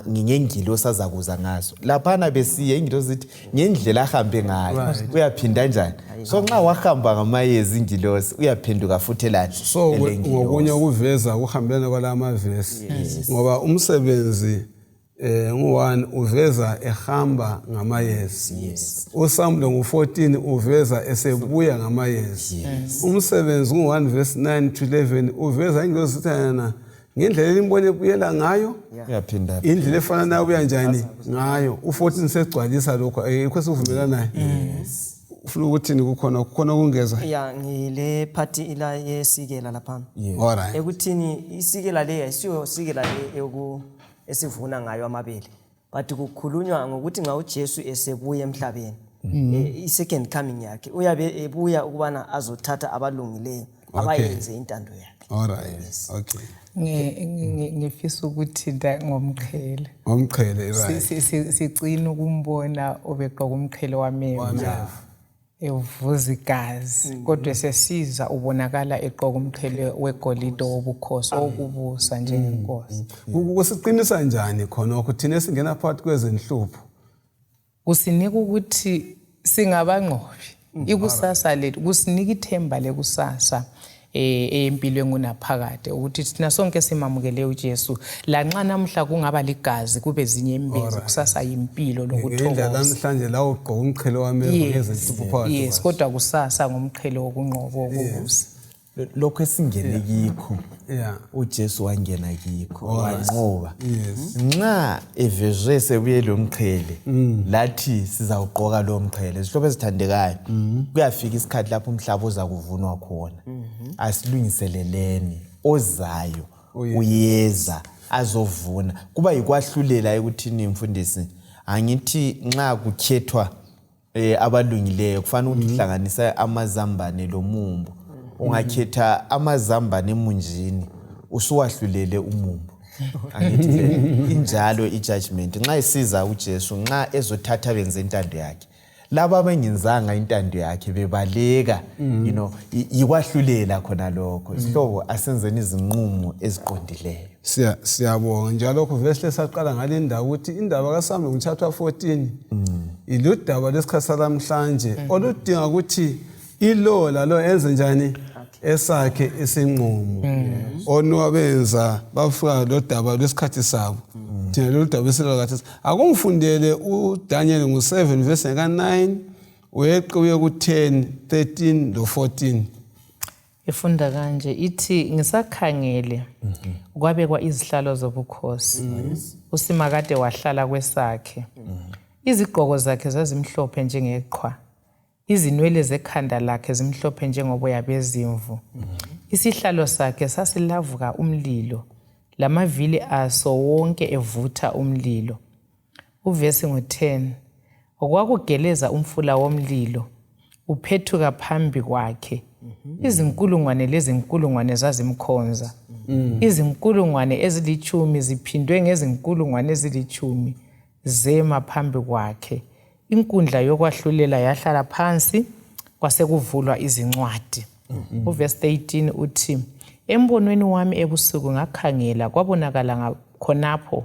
ngengilosi azakuza ngaso. Laphana besiye ingilosi ithi ngendlela ahambe ngayo uyaphinda njani. So nxa wahamba ngamayezi ingilosi uyaphenduka futhi elani. So ngokunye ukuveza ukuhambelana kwalamavesi, ngoba umsebenzi ngu-1 uveza ehamba ngamayezi. USambulo ngu-14 uveza esebuya ngamayezi. Umsebenzi ngu-1 verse 9 to 11 uveza ingilosi sithana ngendlela elimbone ebuyela ngayo, uyaphinda indlela efana nayo ubuya njani ngayo. U-14 segcwalisa lokho, yikho esivumelanayo. Ufuna ukuthini kukhona kukhona okungeza? Ya, ngile part ila yesikela lapha. Alright. Ekuthini isikela le ayisiyo sikela le yoku esivuna ngayo amabele, but kukhulunywa ngokuthi nxa uJesu esebuya emhlabeni, i-second coming yakhe, uyabe ebuya ukubana azothatha abalungileyo abayenze intando yakhe. Alright. Okay. Ngifisa ukuthinta ngomqhele. Ngomqhele, right. Sicina ukumbona obegqoka umqhele wameva evuza igazi, kodwa sesiza ubonakala egqoka umqhele wegolide wobukhosi owokubusa njengenkosi. Kusiqinisa njani khonokho thina esingena phakathi kwezinhlupho? Kusinika ukuthi singabangqobi ikusasa lethu, kusinika ithemba lekusasa empilo engunaphakade, ukuthi thina sonke simamukele uJesu, lanxa namuhla kungaba ligazi kube zinyembezi, kusasa yimpilo Ngendlela lokuthokoza. namhlanje la ugqoka umqhele wameva ngezinhlupho phakathi. Yes, kodwa kusasa ngumqhele wokunqoba wokubusa. Lokho esingene kikho, Yeah. uJesu wangena kikho, wanqoba. Yes. Nxa evezwe sebuye lo mqhele, lathi sizawugqoka lo mqhele. Zihlobo ezithandekayo, kuyafika isikhathi lapho umhlaba uza kuvunwa khona. Asilungiseleleni, ozayo uyeza azovuna. Kuba yikwahlulela ekuthini, mfundisi, angithi nxa kukhethwa abalungileyo, kufanele ukuthi uhlanganise amazambane lomumbu. Ungakhetha amazambane emunjini, usuwahlulele umumbu, angithi vele? Injalo i-judgment nxa isiza uJesu, nxa ezothatha benze intando yakhe, laba abangenzanga intando yakhe bebaleka, yikwahlulela khona lokho. Sihlobo, asenzeni izinqumo eziqondileyo. Siyabonga njalo. Lokho vele sihle saqala ngale ndaba ukuthi indaba kaSambulo ngu-chapter 14 iludaba lwesikhathi salamhlanje oludinga ukuthi ilo lalo enze njani esakhe isinqumo. Onowa benza bafika lo daba lwesikhathi sabo, thina lolu daba esilo khathesi. Akungifundele uDaniel ngu-7 verse ka-9, uyeqe uye ku-10, 13 lo-14. Ifunda kanje, ithi: "Ngisakhangele, kwabekwa izihlalo zobukhosi, uSimakade wahlala kwesakhe. Izigqoko zakhe zazimhlophe njengeqhwa, izinwele zekhanda lakhe zimhlophe njengoboya bezimvu. Isihlalo sakhe sasilavuka umlilo, lamavili aso wonke evutha umlilo." Uvesi ngo-10: "Kwakugeleza umfula womlilo uphethuka phambi kwakhe. Izinkulungwane lezinkulungwane zazimkhonza, izinkulungwane ezilitshumi ziphindwe ngezinkulungwane ezilitshumi zema phambi kwakhe. Inkundla yokwahlulela yahlala phansi, kwasekuvulwa izincwadi." Uvesi 13 uthi: "Embonweni wami ebusuku ngakhangela, kwabonakala khonapho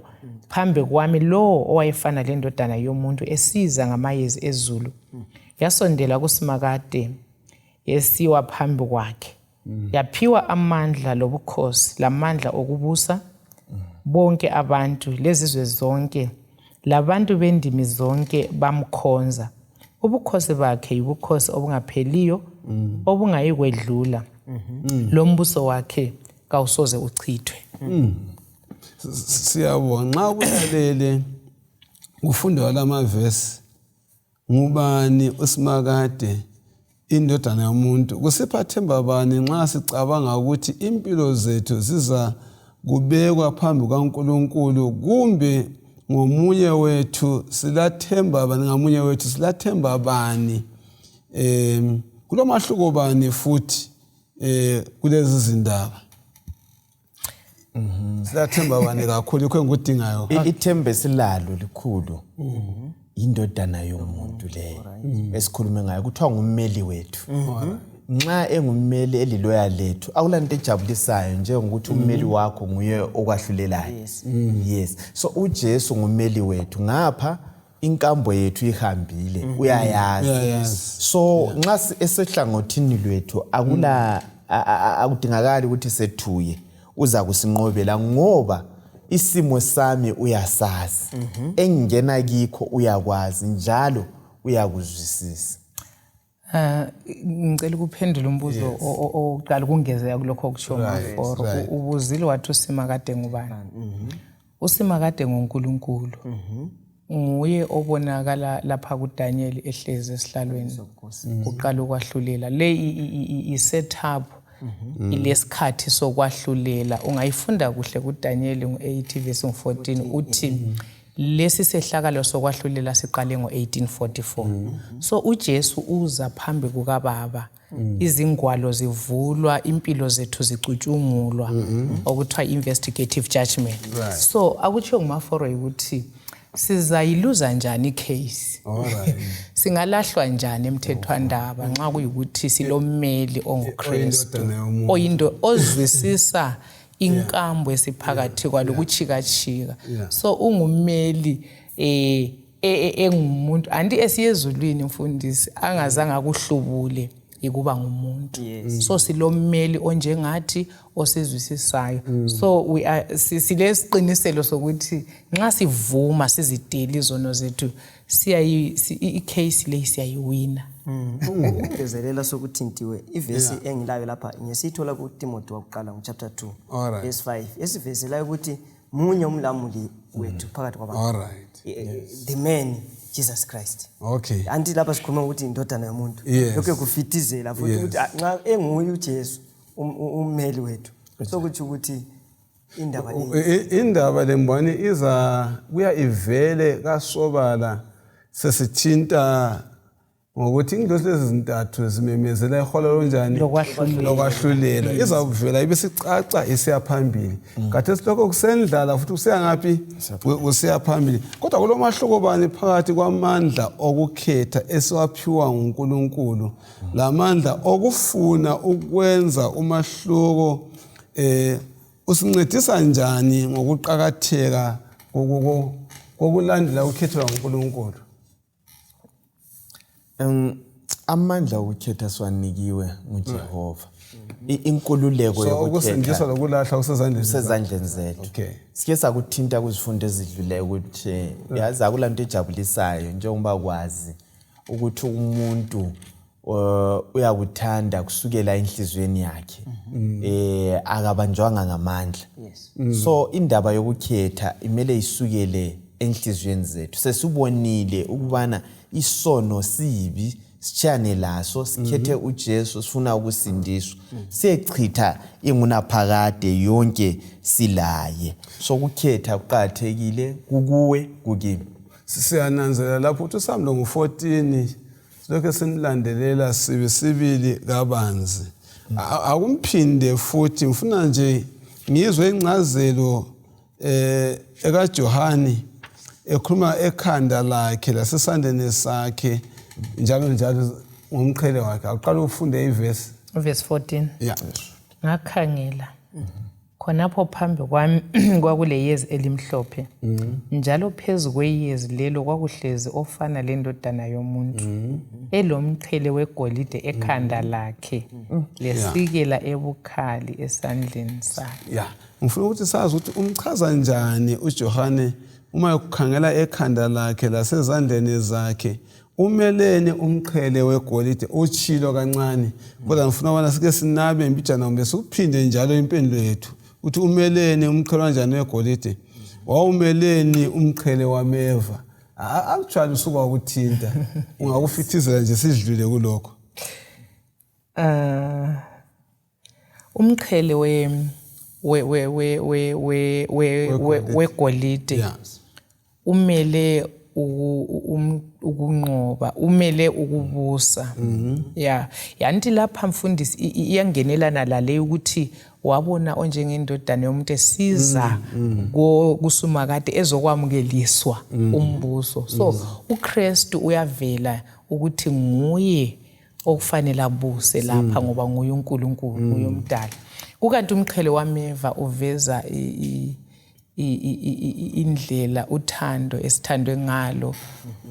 phambi kwami lowo owayefana lendodana yomuntu esiza ngamayezi ezulu. Yasondela kuSimakade, yesiwa phambi kwakhe. Yaphiwa amandla lobukhosi lamandla okubusa. Bonke abantu lezizwe zonke labantu bendimi zonke bamkhonza. Ubukhosi bakhe yibukhosi obungapheliyo, obungayikwedlula, lo mbuso wakhe kawusoze uchithwe." Siyabonga. Nxa kulalele kufundwa lamavesi, ngubani uSimakade, indodana yomuntu? Kusipha themba bani nxa sicabanga ukuthi impilo zethu ziza kubekwa phambi kukaNkulunkulu, kumbe ngomunye wethu silathemba bani, ngamunye wethu silathemba bani? Kulomahluko bani futhi kulezi zindaba? Silathemba bani kakhulu? Yikho engikudingayo. Ithemba esilalo likhulu, indodana yomuntu leyo esikhulume ngayo, kuthiwa ngummeli wethu. Nxa engummeli, eliloya lethu, akulanto ejabulisayo njengokuthi ummeli wakho nguye okwahlulelayo. Yes, so uJesu ngummeli wethu. Ngapha inkambo yethu ihambile, uyayazi. Uyayazi. So nxa esehlangothini lwethu, akula akudingakali ukuthi sethuye. Uza kusinqobela ngoba isimo sami uyasazi, engingena kikho uyakwazi, njalo uyakuzwisisa. Ngicela ukuphendula umbuzo owokuqala, ukungezeka kulokho okushiwo Maforo. Ubuzile wathi uSimakade ngubani? USimakade nguNkulunkulu. Nguye obonakala lapha kuDaniel ehlezi esihlalweni uqala ukwahlulela. Le i-setup ilesikhathi sokwahlulela. Ungayifunda kuhle kuDaniel ngu-8 verse 14, uthi lesi sehlakalo sokwahlulela siqale ngo-1844. So uJesu uza phambi kukaBaba, izingwalo zivulwa, impilo zethu zicutshungulwa, okuthiwa investigative judgment. So akutshiwo nguMaforo ukuthi sizayiluza njani i-case, singalahlwa njani emthethwandaba nxa kuyikuthi silommeli onguKristu, Oyindodana yomuntu. Oyindo ozwisisa inkambo esiphakathi kwalo kuchikachika. So ungummeli engumuntu anti esiyezulwini, mfundisi, angazange akuhlubule ikuba ngumuntu. So silommeli onjengathi osizwisisayo. So we are silesiqiniselo sokuthi nxa sivuma sizidela izono zethu, siyayi i-case leyi siyayiwina. Ukungezelela sokuthintiwe ivesi engilayo lapha ngesiyithola kuTimothy wakuqala ngochapter 2 Alright. verse 5 esivezelayo ukuthi munye umlamuli wethu phakathi kwabantu. All right. The man Jesus Christ. Okay. Anti lapha sikhuluma ukuthi indodana yomuntu. Yes. Lokho kufithizela futhi Yes. ukuthi nxa enguye uJesu ummeli wethu. Sokuthi ukuthi indaba le Indaba lembani iza kuya ivele kasobala sesithinta ngokuthi ingilosi lezi zintathu zimemezela iholo lonjani Lokwahlulela. Lokwahlulela izawuvela ibe sicaca isiya phambili. Khathesi lokho kusendlala futhi kusiya ngaphi? Kusiya phambili. Kodwa kulomahluko bani phakathi kwamandla okukhetha esiwaphiwa nguNkulunkulu lamandla okufuna ukwenza umahluko? Usincedisa njani ngokuqakatheka kokulandela ukhetho lwaNkulunkulu? Amandla okukhetha siwanikiwe nguJehova. Inkululeko So ukusindiswa yokukhetha lokulahla kusezandleni kusezandleni zethu. Okay. Sike sakuthinta kuzifundo ezidluleyo ukuthi yazi akulanto ejabulisayo njengoba kwazi ukuthi umuntu uyakuthanda kusukela enhliziyweni yakhe. Akabanjwanga ngamandla. Yes. So indaba yokukhetha imele isukele enhliziyweni zethu. Sesibonile ukubana isono sibi, sitshane laso, sikhethe uJesu, sifuna ukusindiswa. Siyechitha ingunaphakade yonke silaye. So ukukhetha kuqakathekile kukuwe kukimi. Siyananzelela lapho ukuthi uSamlo ngu-14 silokhu simlandelela sibili kabanzi. Akumphinde futhi ngifuna nje ngizwe incazelo ekaJohani ekhuluma ekhanda lakhe lasesandleni sakhe njalo njalo ngomqhele wakhe. Aqala ufunde ivesi. Verse 14. Yeah. Ngakhangela khonapho phambi kwami kwakuleyezi elimhlophe, njalo phezu kweyezi lelo kwakuhlezi ofana lendodana yomuntu, elomqhele wegolide ekhanda lakhe, lesikela ebukhali esandleni sakhe. Yeah. Ngifuna ukuthi sazi ukuthi umchaza njani uJohane uma ekukhangela ekhanda lakhe lasezandleni zakhe, umelene umqhele wegolide utshilo kancane, kodwa ngifuna ukubana sike sinabe mbijana kumbe sikuphinde njalo impendulo yethu ukuthi umelene umqhele kanjani wegolide, wawumeleni umqhele wameva. Actually usuka ukuthinta ungakufithizela nje sidlule kulokho. Umqhele wegolide umele ukunqoba, umele ukubusa. Yeah, yanti lapha mfundisi iyangenelana lale ukuthi wabona onjengendodana yomuntu esiza kuSumakade ezokwamukeliswa umbuso. So uKristu uyavela ukuthi nguye okufanele abuse lapha ngoba nguye uNkulunkulu, nguye umdali. Kukanti umqhele wameva uveza indlela uthando esithandwe ngalo,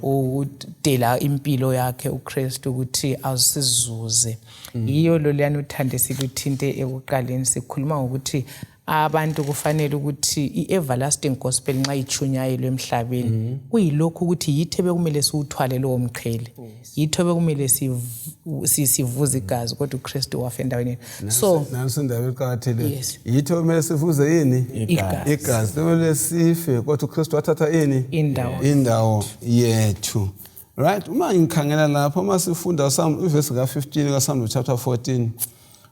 ukudela impilo yakhe uKristu ukuthi asizuze. Yiyo lo liyana uthando esiluthinte ekuqaleni sikhuluma ngokuthi abantu kufanele ukuthi i-everlasting gospel nxa ichunyayelwe emhlabeni kuyilokhu ukuthi yithe bekumele siwuthwale lowo mqhele, yithe bekumele sivuze igazi, kodwa uKristu wafa endaweni yethu. So nansi indaba eqakathekile, Yes. yithe kumele sivuze yini? Igazi. Igazi kumele sife, kodwa uKristu wathatha yini? Indawo. Indawo yethu. Right, uma ngikhangela lapho uma sifunda ivesi ka-15 kaSamlo chapter 14,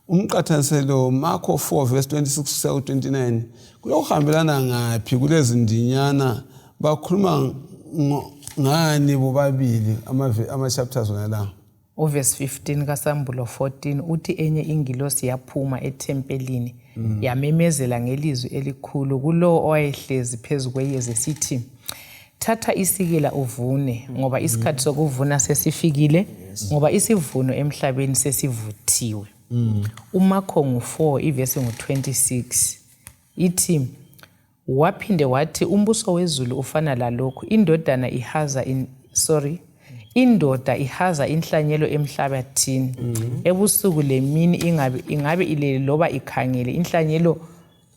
umqathaniselo Marko 4 verse 26 kusiya ku-29, kulokuhambelana ngaphi kulezi ndinyana? Bakhuluma ngani bobabili ama-chapters wona lawo? Uverse 15 kaSambulo 14 uthi enye ingilosi yaphuma ethempelini yamemezela ngelizwi elikhulu kulowo owayehlezi phezu kweyezi sithi, thatha isikela uvune, ngoba isikhathi sokuvuna sesifikile, ngoba isivuno emhlabeni sesivuthiwe. UMarko ngu-4 ivesi ngu-26 ithi, waphinde wathi umbuso wezulu ufana lalokhu, indodana ihaza indoda ihaza inhlanyelo emhlabathini, ebusuku lemini ingabe ilele loba ikhangele, inhlanyelo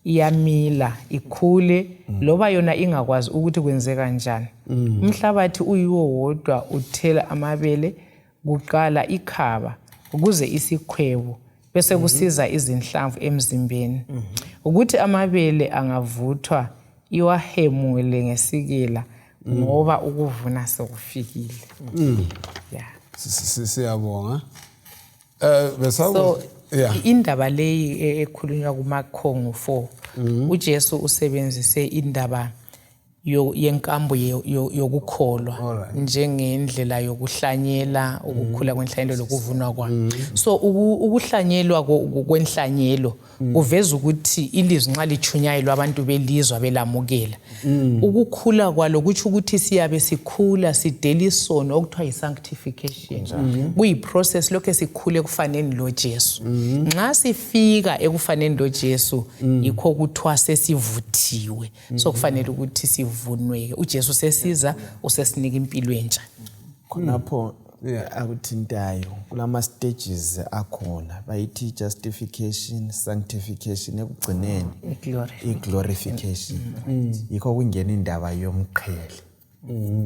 iyamila ikhule, loba yona ingakwazi ukuthi kwenzeka njani. Umhlabathi uyiwo wodwa uthela amabele, Kuqala ikhaba kuze isikhwebu bese kusiza izinhlamvu emzimbeni. Ukuthi amabele angavuthwa iwahemule ngesikela ngoba ukuvuna sekufikile. Yeah. Siyabonga. Besaku So yeah. indaba leyi ekhulunywa kumakhongo 4 uJesu usebenzise indaba yenkambo yokukholwa njengendlela yokuhlanyela, ukukhula kwenhlanyelo lokuvunwa kwayo. So ukuhlanyelwa kwenhlanyelo kuveza ukuthi ilizwi nxa lichunyayelwa abantu belizwa belamukela. Ukukhula kwalo kutsho ukuthi siyabe sikhula sidela isono okuthiwa yi-sanctification. Kuyi-process lokhu esikhule ekufaneni lo Jesu. Nxa sifika ekufaneni lo Jesu yikho kuthiwa sesivuthiwe. So kufanele ukuthi sivunweke. uJesu sesiza usesinika impilo entsha. Khonapho akuthintayo kulama stages akhona, bayithi justification, sanctification, ekugcineni i-glorification. Yikho kungena indaba yomqhele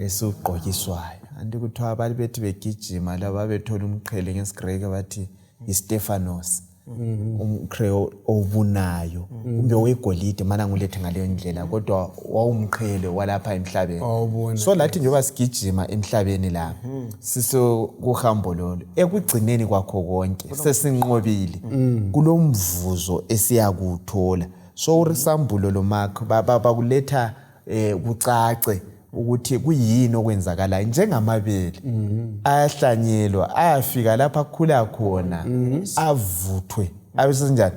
esiwugqokiswayo. Anti kuthiwa abantu bethi begijima laba bethola umqhele, ngesiGreki bathi iStephanos, umqhele obunayo kumbe wegolide, mana ngulethe ngaleyo ndlela, kodwa wawumqhele walapha emhlabeni. Wawubuna. So lathi njengoba sigijima emhlabeni lapha sisokuhambo lolo, ekugcineni kwakho konke sesinqobile, kulomvuzo esiyakuthola. So urisambulo lo Mark bakuletha kucace ukuthi kuyini okwenzakalayo. Njengamabele ayahlanyelwa, ayafika lapha akhula khona, avuthwe, abe sesinjani,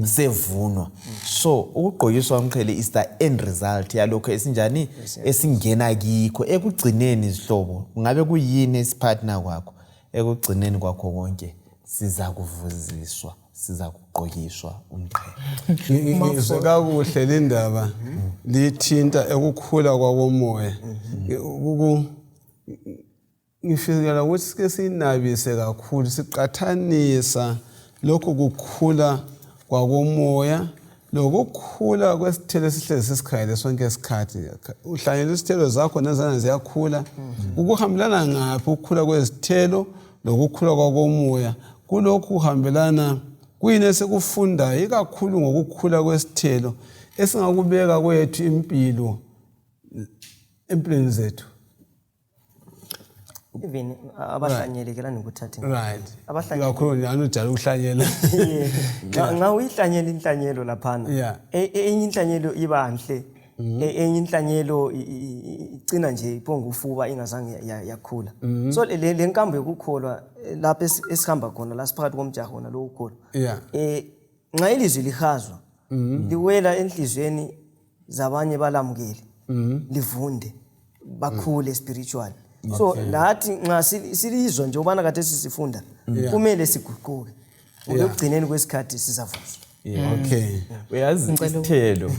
sevunwa. So ukugqokiswa umqhele is the end result yalokho esinjani esingena kikho ekugcineni. Izihlobo, kungabe kuyini esipartner kwakho, ekugcineni kwakho konke siza kuvuziswa, siza kugqokiswa umqhele. Ngizwe kakuhle le ndaba lithinta ekukhula kwakomoya. Ngifikela ukuthi sike sinabise kakhulu, siqathanisa lokhu kukhula kwakomoya lokukhula kwesithelo esihlezi sisikhangele sonke isikhathi. Uhlanyela isithelo zakho nazana ziyakhula. Ukuhambelana ngaphi ukukhula kwezithelo lokukhula kwakomoya? Kulokhu kuhambelana kuyini esikufundayo ikakhulu ngokukhula kwesithelo esingakubeka kwethu impilo empilweni zethu? Even abahlanyeli ke lani kuthathe Abahlanyeli. Kakhulu njalo ujala ukuhlanyela. Nxa uyihlanyela inhlanyelo laphana, enye inhlanyelo iba nhle, enye inhlanyelo icina nje iphonga ufuba ingazange yakhula. So le nkambo yokukholwa, lapho esihamba khona la siphakathi komjaho wona lokukholwa, nxa ilizwi lihazwa liwela enhliziyweni zabanye, balamukele, livunde, bakhule spiritually. So lathi nxa silizwa nje ubana kade sisifunda, kumele siguquke ngoba ekugcineni kwesikhathi sizavuzwa. Uyazi isithelo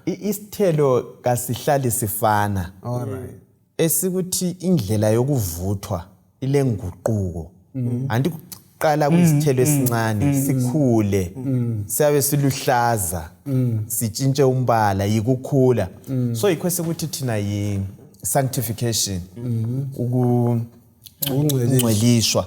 isithelo kasihlali sifana. All right. Esikuthi indlela yokuvuthwa ilenguquko. Anti kuqala kuyisithelo esincane, sikhule, siyabe siluhlaza, sitshintshe umbala, yikukhula. So yikho esikuthi thina yi sanctification, ukungcweliswa.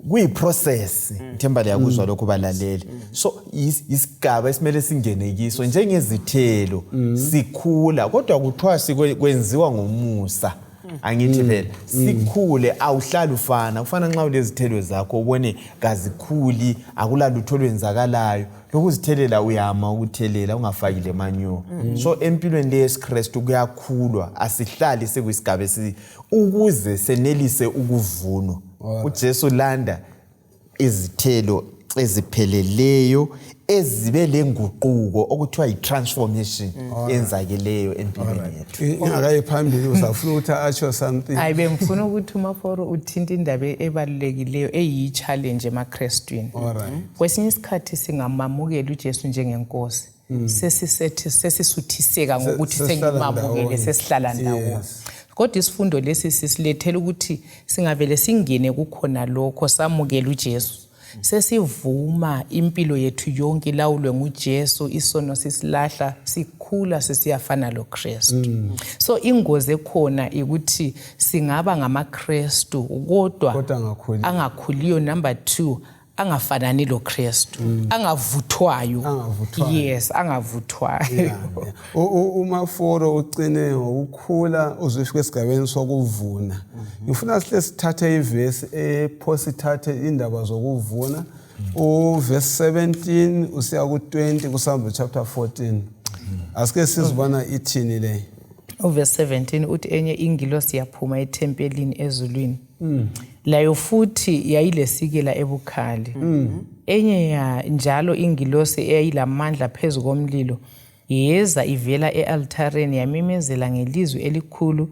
Kuyi-process, ngithemba liyakuzwa lokho balaleli. So isigaba esimele singene kiso njengezithelo sikhula, kodwa kuthiwa kwenziwa ngomusa. Angithi phela sikhule, awuhlali ufana. Kufana nxa ulezithelo zakho ubone kazikhuli, akulalutho olwenzakalayo, lokuzithelela uyama ukuthelela ungafaki le manure. So empilweni le yesiKristu kuyakhulwa, asihlali sekuyisigaba ukuze senelise ukuvunwa. UJesu landa izithelo ezipheleleyo ezibe lenguquko okuthiwa yi-transformation enzakeleyo empilweni yethu. Ingakayi phambili, usafuna ukuthi atsho something? Hayi, bengifuna ukuthi uMaforo uthinta indaba ebalulekileyo eyiyi-challenge emaKrestwini. Kwesinye isikhathi singamamukela uJesu njengenkosi, sesisethi sesisuthiseka ngokuthi sesihlala sengimamukele, ndawonye. Sesihlala ndawonye. Kodwa isifundo lesi sisilethela ukuthi singavele singene kukhona lokho samukela uJesu, sesivuma impilo yethu yonke ilawulwe nguJesu, isono sisilahla, sikhule. sikhula sisiyafana loKristu. So ingozi ekhona ukuthi singaba ngamaKristu kodwa Kodwa angakhuli. angakhuliyo. Number 2, angafanani loKristu, angavuthwayo. Angavuthwayo. Yes, angavuthwayo. Yeah. Umaforo ucine ngokukhula uze ufike esigabeni sokuvuna. Ngifuna sihle sithathe ivesi epho sithathe indaba zokuvuna. Uverse 17 usiya ku-20 kuSambulo chapter 14. Asike sizibona ithini le. Uverse 17 uthi enye ingilosi yaphuma ethempelini ezulwini. Layo futhi yayilesikela ebukhali. Enye ya njalo ingilosi eyayilamandla phezu komlilo yeza ivela e-altareni yamemezela ngelizwi elikhulu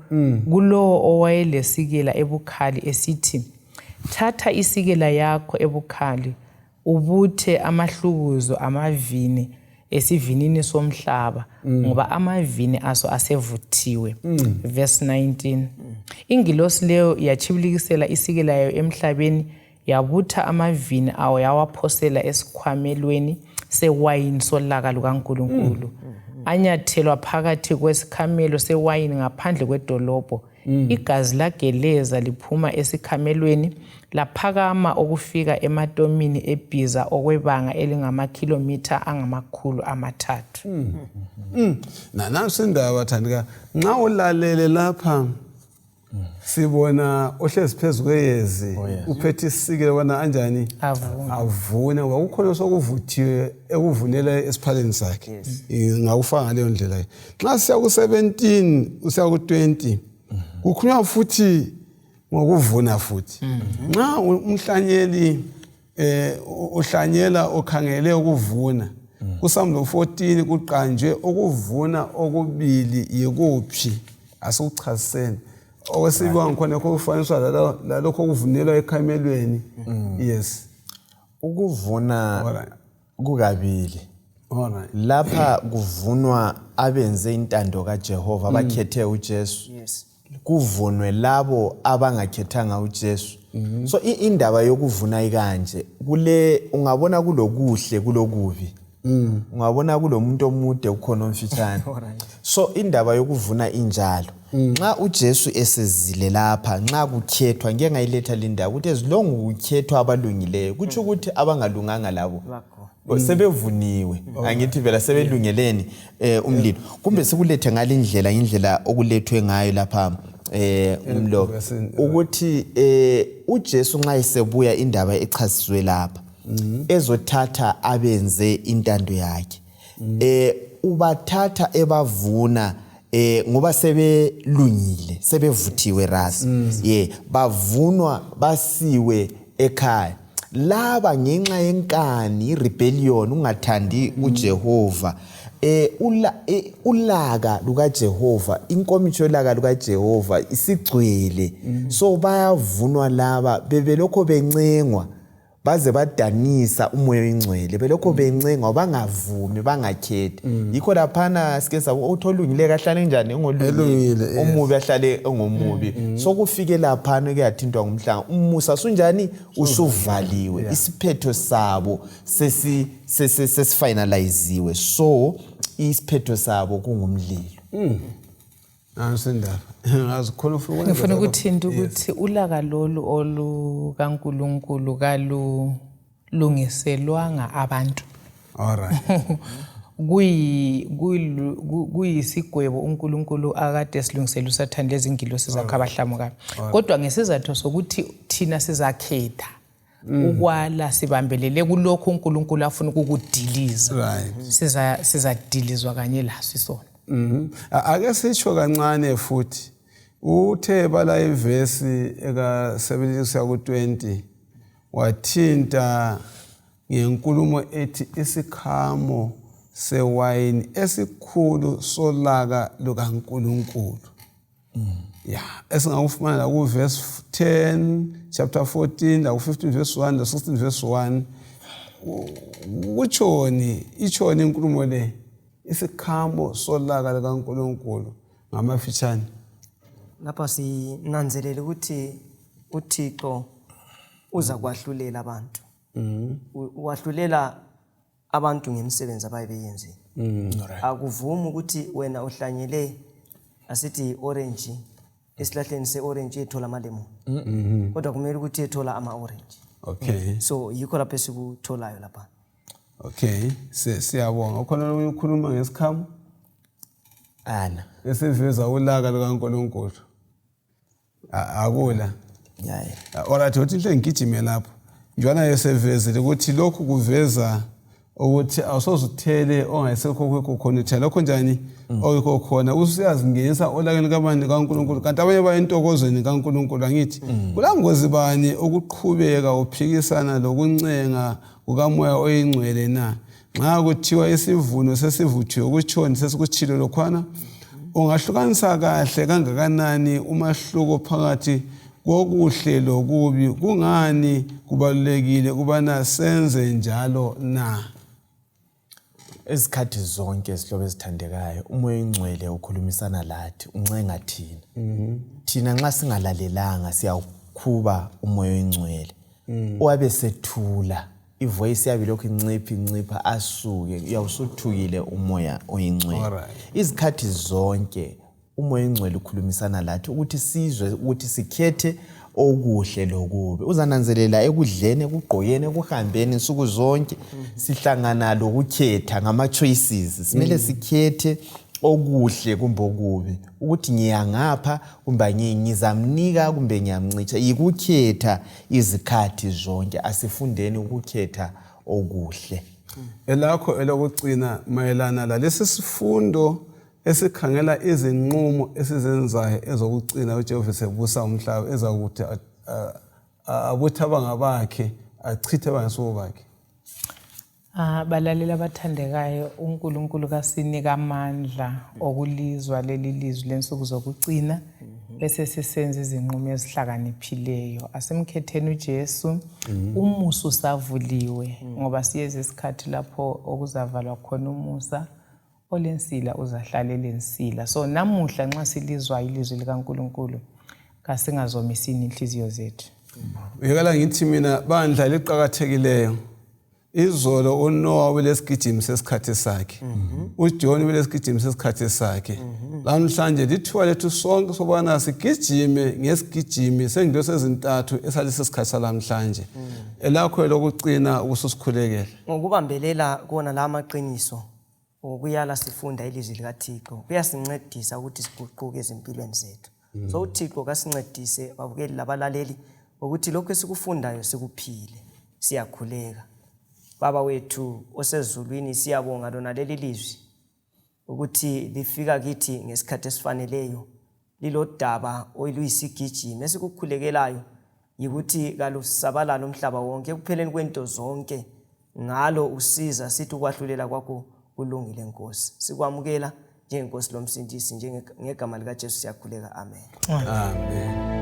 kulowo owayelesikela ebukhali esithi, thatha isikela yakho ebukhali ubuthe amahlukuzo amavini esivinini somhlaba, ngoba amavini aso asevuthiwe. Verse 19, ingilosi leyo yatshibilikisela isikela yayo emhlabeni, yabutha amavini awo, yawaphosela esikhwamelweni sewayini solaka lukaNkulunkulu. Anyathelwa phakathi kwesikhamelo sewayini ngaphandle kwedolobho. Igazi lageleza liphuma esikhamelweni, laphakama okufika ematomini ebhiza, okwebanga elingamakhilomitha angama-300. Nansi indaba, bathandeka. Nxa ulalele lapha sibona ohlezi phezu kweyezi uphethe isikele bona anjani Avune. Avune, ngoba kukhona sokuvuthiwe ekuvunela esiphaleni sakhe. Ngakufaka ngaleyo ndlela. Nxa siya ku-17 usiya ku-20 kukhulunywa futhi ngokuvuna futhi. Nxa umhlanyeli uhlanyela ukhangele ukuvuna, kuSambulo 14 kuqanjwe ukuvuna okubili. Yikuphi? Asikuchasiseni. Okwesibili ngikhona kufaniswa lalokho okuvunelwa ekhamelweni. Yes. Ukuvuna kukabili. Lapha kuvunwa abenze intando kaJehova, abakhethe uJesu. Kuvunwe labo abangakhethanga uJesu. So indaba yokuvuna ikanje: kule ungabona kulokuhle, kulokubi, ungabona kulomuntu omude, kukhona omfitshane. So indaba yokuvuna injalo. Nxa uJesu esezile lapha, nxa kukhethwa, ngike ngayiletha le ndaba ukuthi as long kukhethwa abalungileyo, kutsho ukuthi abangalunganga labo Bakho. Sebevuniwe, angithi vela sebelungeleni umlilo. Kumbe sikulethe ngalindlela, indlela okulethwe ngayo lapha umlo ukuthi uJesu nxa esebuya, indaba echasiswe lapha, ezothatha abenze intando yakhe, ubathatha ebavuna ngoba sebelungile, sebevuthiwe rasi ye bavunwa basiwe ekhaya. Laba ngenxa yenkani, irebellion, ungathandi uJehova, ulaka lukaJehova, inkomitsho yolaka lukaJehova isigcwele. So bayavunwa laba bebelokho bencengwa baze badanisa umoya oyingcwele, belokho bencengwa bangavumi, bangakhethi. Yikho laphana sike sabo uthi olungile kahlale njani? Elungile, Engolungile. Yes. Omubi ahlale engomubi. Sokufike laphana kuyathintwa ngumhlanga, umusa sunjani? Usuvaliwe. Isiphetho sabo sesifinaliziwe, so isiphetho sabo kungumlilo. Nansi indaba, ngazi khona ufuna ukwenza Ngifuna lokho. ukuthinta ukuthi ulaka lolu olukaNkulunkulu kalulungiselwanga abantu. Kuyisigwebo uNkulunkulu akade silungisela uSathane lezingilosi zakhe abahlamukayo, kodwa ngesizathu sokuthi thina sizakhetha ukwala, sibambelele kulokhu uNkulunkulu afuna ukukudiliza, sizadilizwa kanye laso isono. Ake sitsho kancane futhi, uthe bala ivesi eka 17 kusiya ku-20, wathinta ngenkulumo ethi isikhamo sewayini esikhulu solaka lukaNkulunkulu, ya, esingakufumana la ku-verse 10 chapter 14, la ku-15 verse 1, la 16 verse 1. Kutshoni, itshoni inkulumo le, isikhamo solaka likaNkulunkulu, ngamafitshane? Lapha sinanzelela ukuthi uThixo uza kwahlulela abantu. Wahlulela. Abantu ngemisebenzi abaye beyenzile. Akuvumi ukuthi wena uhlanyele asithi i-orange esihlahleni se-orange uyethola amalemoni. Kodwa kumele ukuthi uyethola ama-orange. So yikho lapho esikutholayo lapha. Okay, siyabonga. Ukhona okunye ukukhuluma ngesikhamo? Ana. Esiveza ulaka lukaNkulunkulu. Akula. Yaye. Alright, uthi inhle ngigijime lapho. Njwana esevezile ukuthi lokhu kuveza ukuthi awusoze uthele ongayisekho kwekho khona, uthela lokho njani okekho khona, usuyazingenisa olakeni kabani kaNkulunkulu, kanti abanye baya entokozweni kaNkulunkulu. Angithi kulangozi bani ukuqhubeka uphikisana lokuncenga kukaMoya oyiNgcwele na? Nxa kuthiwa isivuno sesivuthiwe, kutshoni? Sesikutshilo lokhwana. Ungahlukanisa kahle kangakanani umahluko phakathi kokuhle lokubi? Kungani kubalulekile ukubana senze njalo na? Izikhathi zonke, zihlobo ezithandekayo, uMoya oyiNgcwele ukhulumisana lathi, uncenga thina. Thina nxa singalalelanga siyawukhuba uMoya oyiNgcwele. Owabe sethula ivoice yabe lokhu incipha incipha, asuke uyawusuthukile uMoya oyiNgcwele. Izikhathi zonke uMoya oyiNgcwele ukhulumisana lathi ukuthi sizwe ukuthi sikhethe okuhle lokubi. Uzananzelela ekudleni, ekugqokeni, ekuhambeni, nsuku zonke sihlangana lokukhetha ngama-choices. Simele sikhethe okuhle kumbe okubi, ukuthi ngiya ngapha kumbe ngizamnika kumbe ngiyamncitsha. Yikukhetha izikhathi zonke. Asifundeni ukukhetha okuhle. Elakho elokugcina mayelana lalesi sifundo esikhangela izinqumo esizenzayo ezokucina uJehova sebusa umhlaba, ezakuthi abuthe abangabakhe, achithe abangasubo bakhe. Balaleli abathandekayo, uNkulunkulu kasinika amandla okulizwa leli lizwi lensuku zokucina, bese sisenza izinqumo ezihlakaniphileyo. Asimkhetheni uJesu. Umusa usavuliwe, ngoba siyeza isikhathi lapho okuzavalwa khona umusa. Olensila uzahlala elensila. So namuhla nxa silizwa ilizwi likaNkulunkulu, kasingazomisini inhliziyo zethu. Uyekela ngithi mina, bandla liqakathekileyo, izolo uNoah ubelesigijimi sesikhathi sakhe, uJohn ubelesigijimi sesikhathi sakhe. Lamhlanje lithuba lethu sonke sobana sigijime ngesigijimi sengilosi ezintathu esalesi sikhathi salamhlanje. Elakho elokugcina ukususikhulekela. Ngokubambelela kuwona la maqiniso, ngokuyala sifunda ilizwi likaThixo, kuyasincedisa ukuthi siguquke ezimpilweni zethu. So uThixo kasincedise, babukeli labalaleli, ukuthi lokhu esikufundayo sikuphile. Siyakhuleka. Baba wethu osezulwini, siyabonga lona leli lizwi ukuthi lifika kithi ngesikhathi esifaneleyo, lilodaba oluyisigijimi. Esikukhulekelayo yikuthi kalusabalala umhlaba wonke ekupheleni kwento zonke, ngalo usiza sithi ukwahlulela kwakho kulungile. Nkosi, sikwamukela njengenkosi lomsindisi. Ngegama likaJesu siyakhuleka, amen. Amen.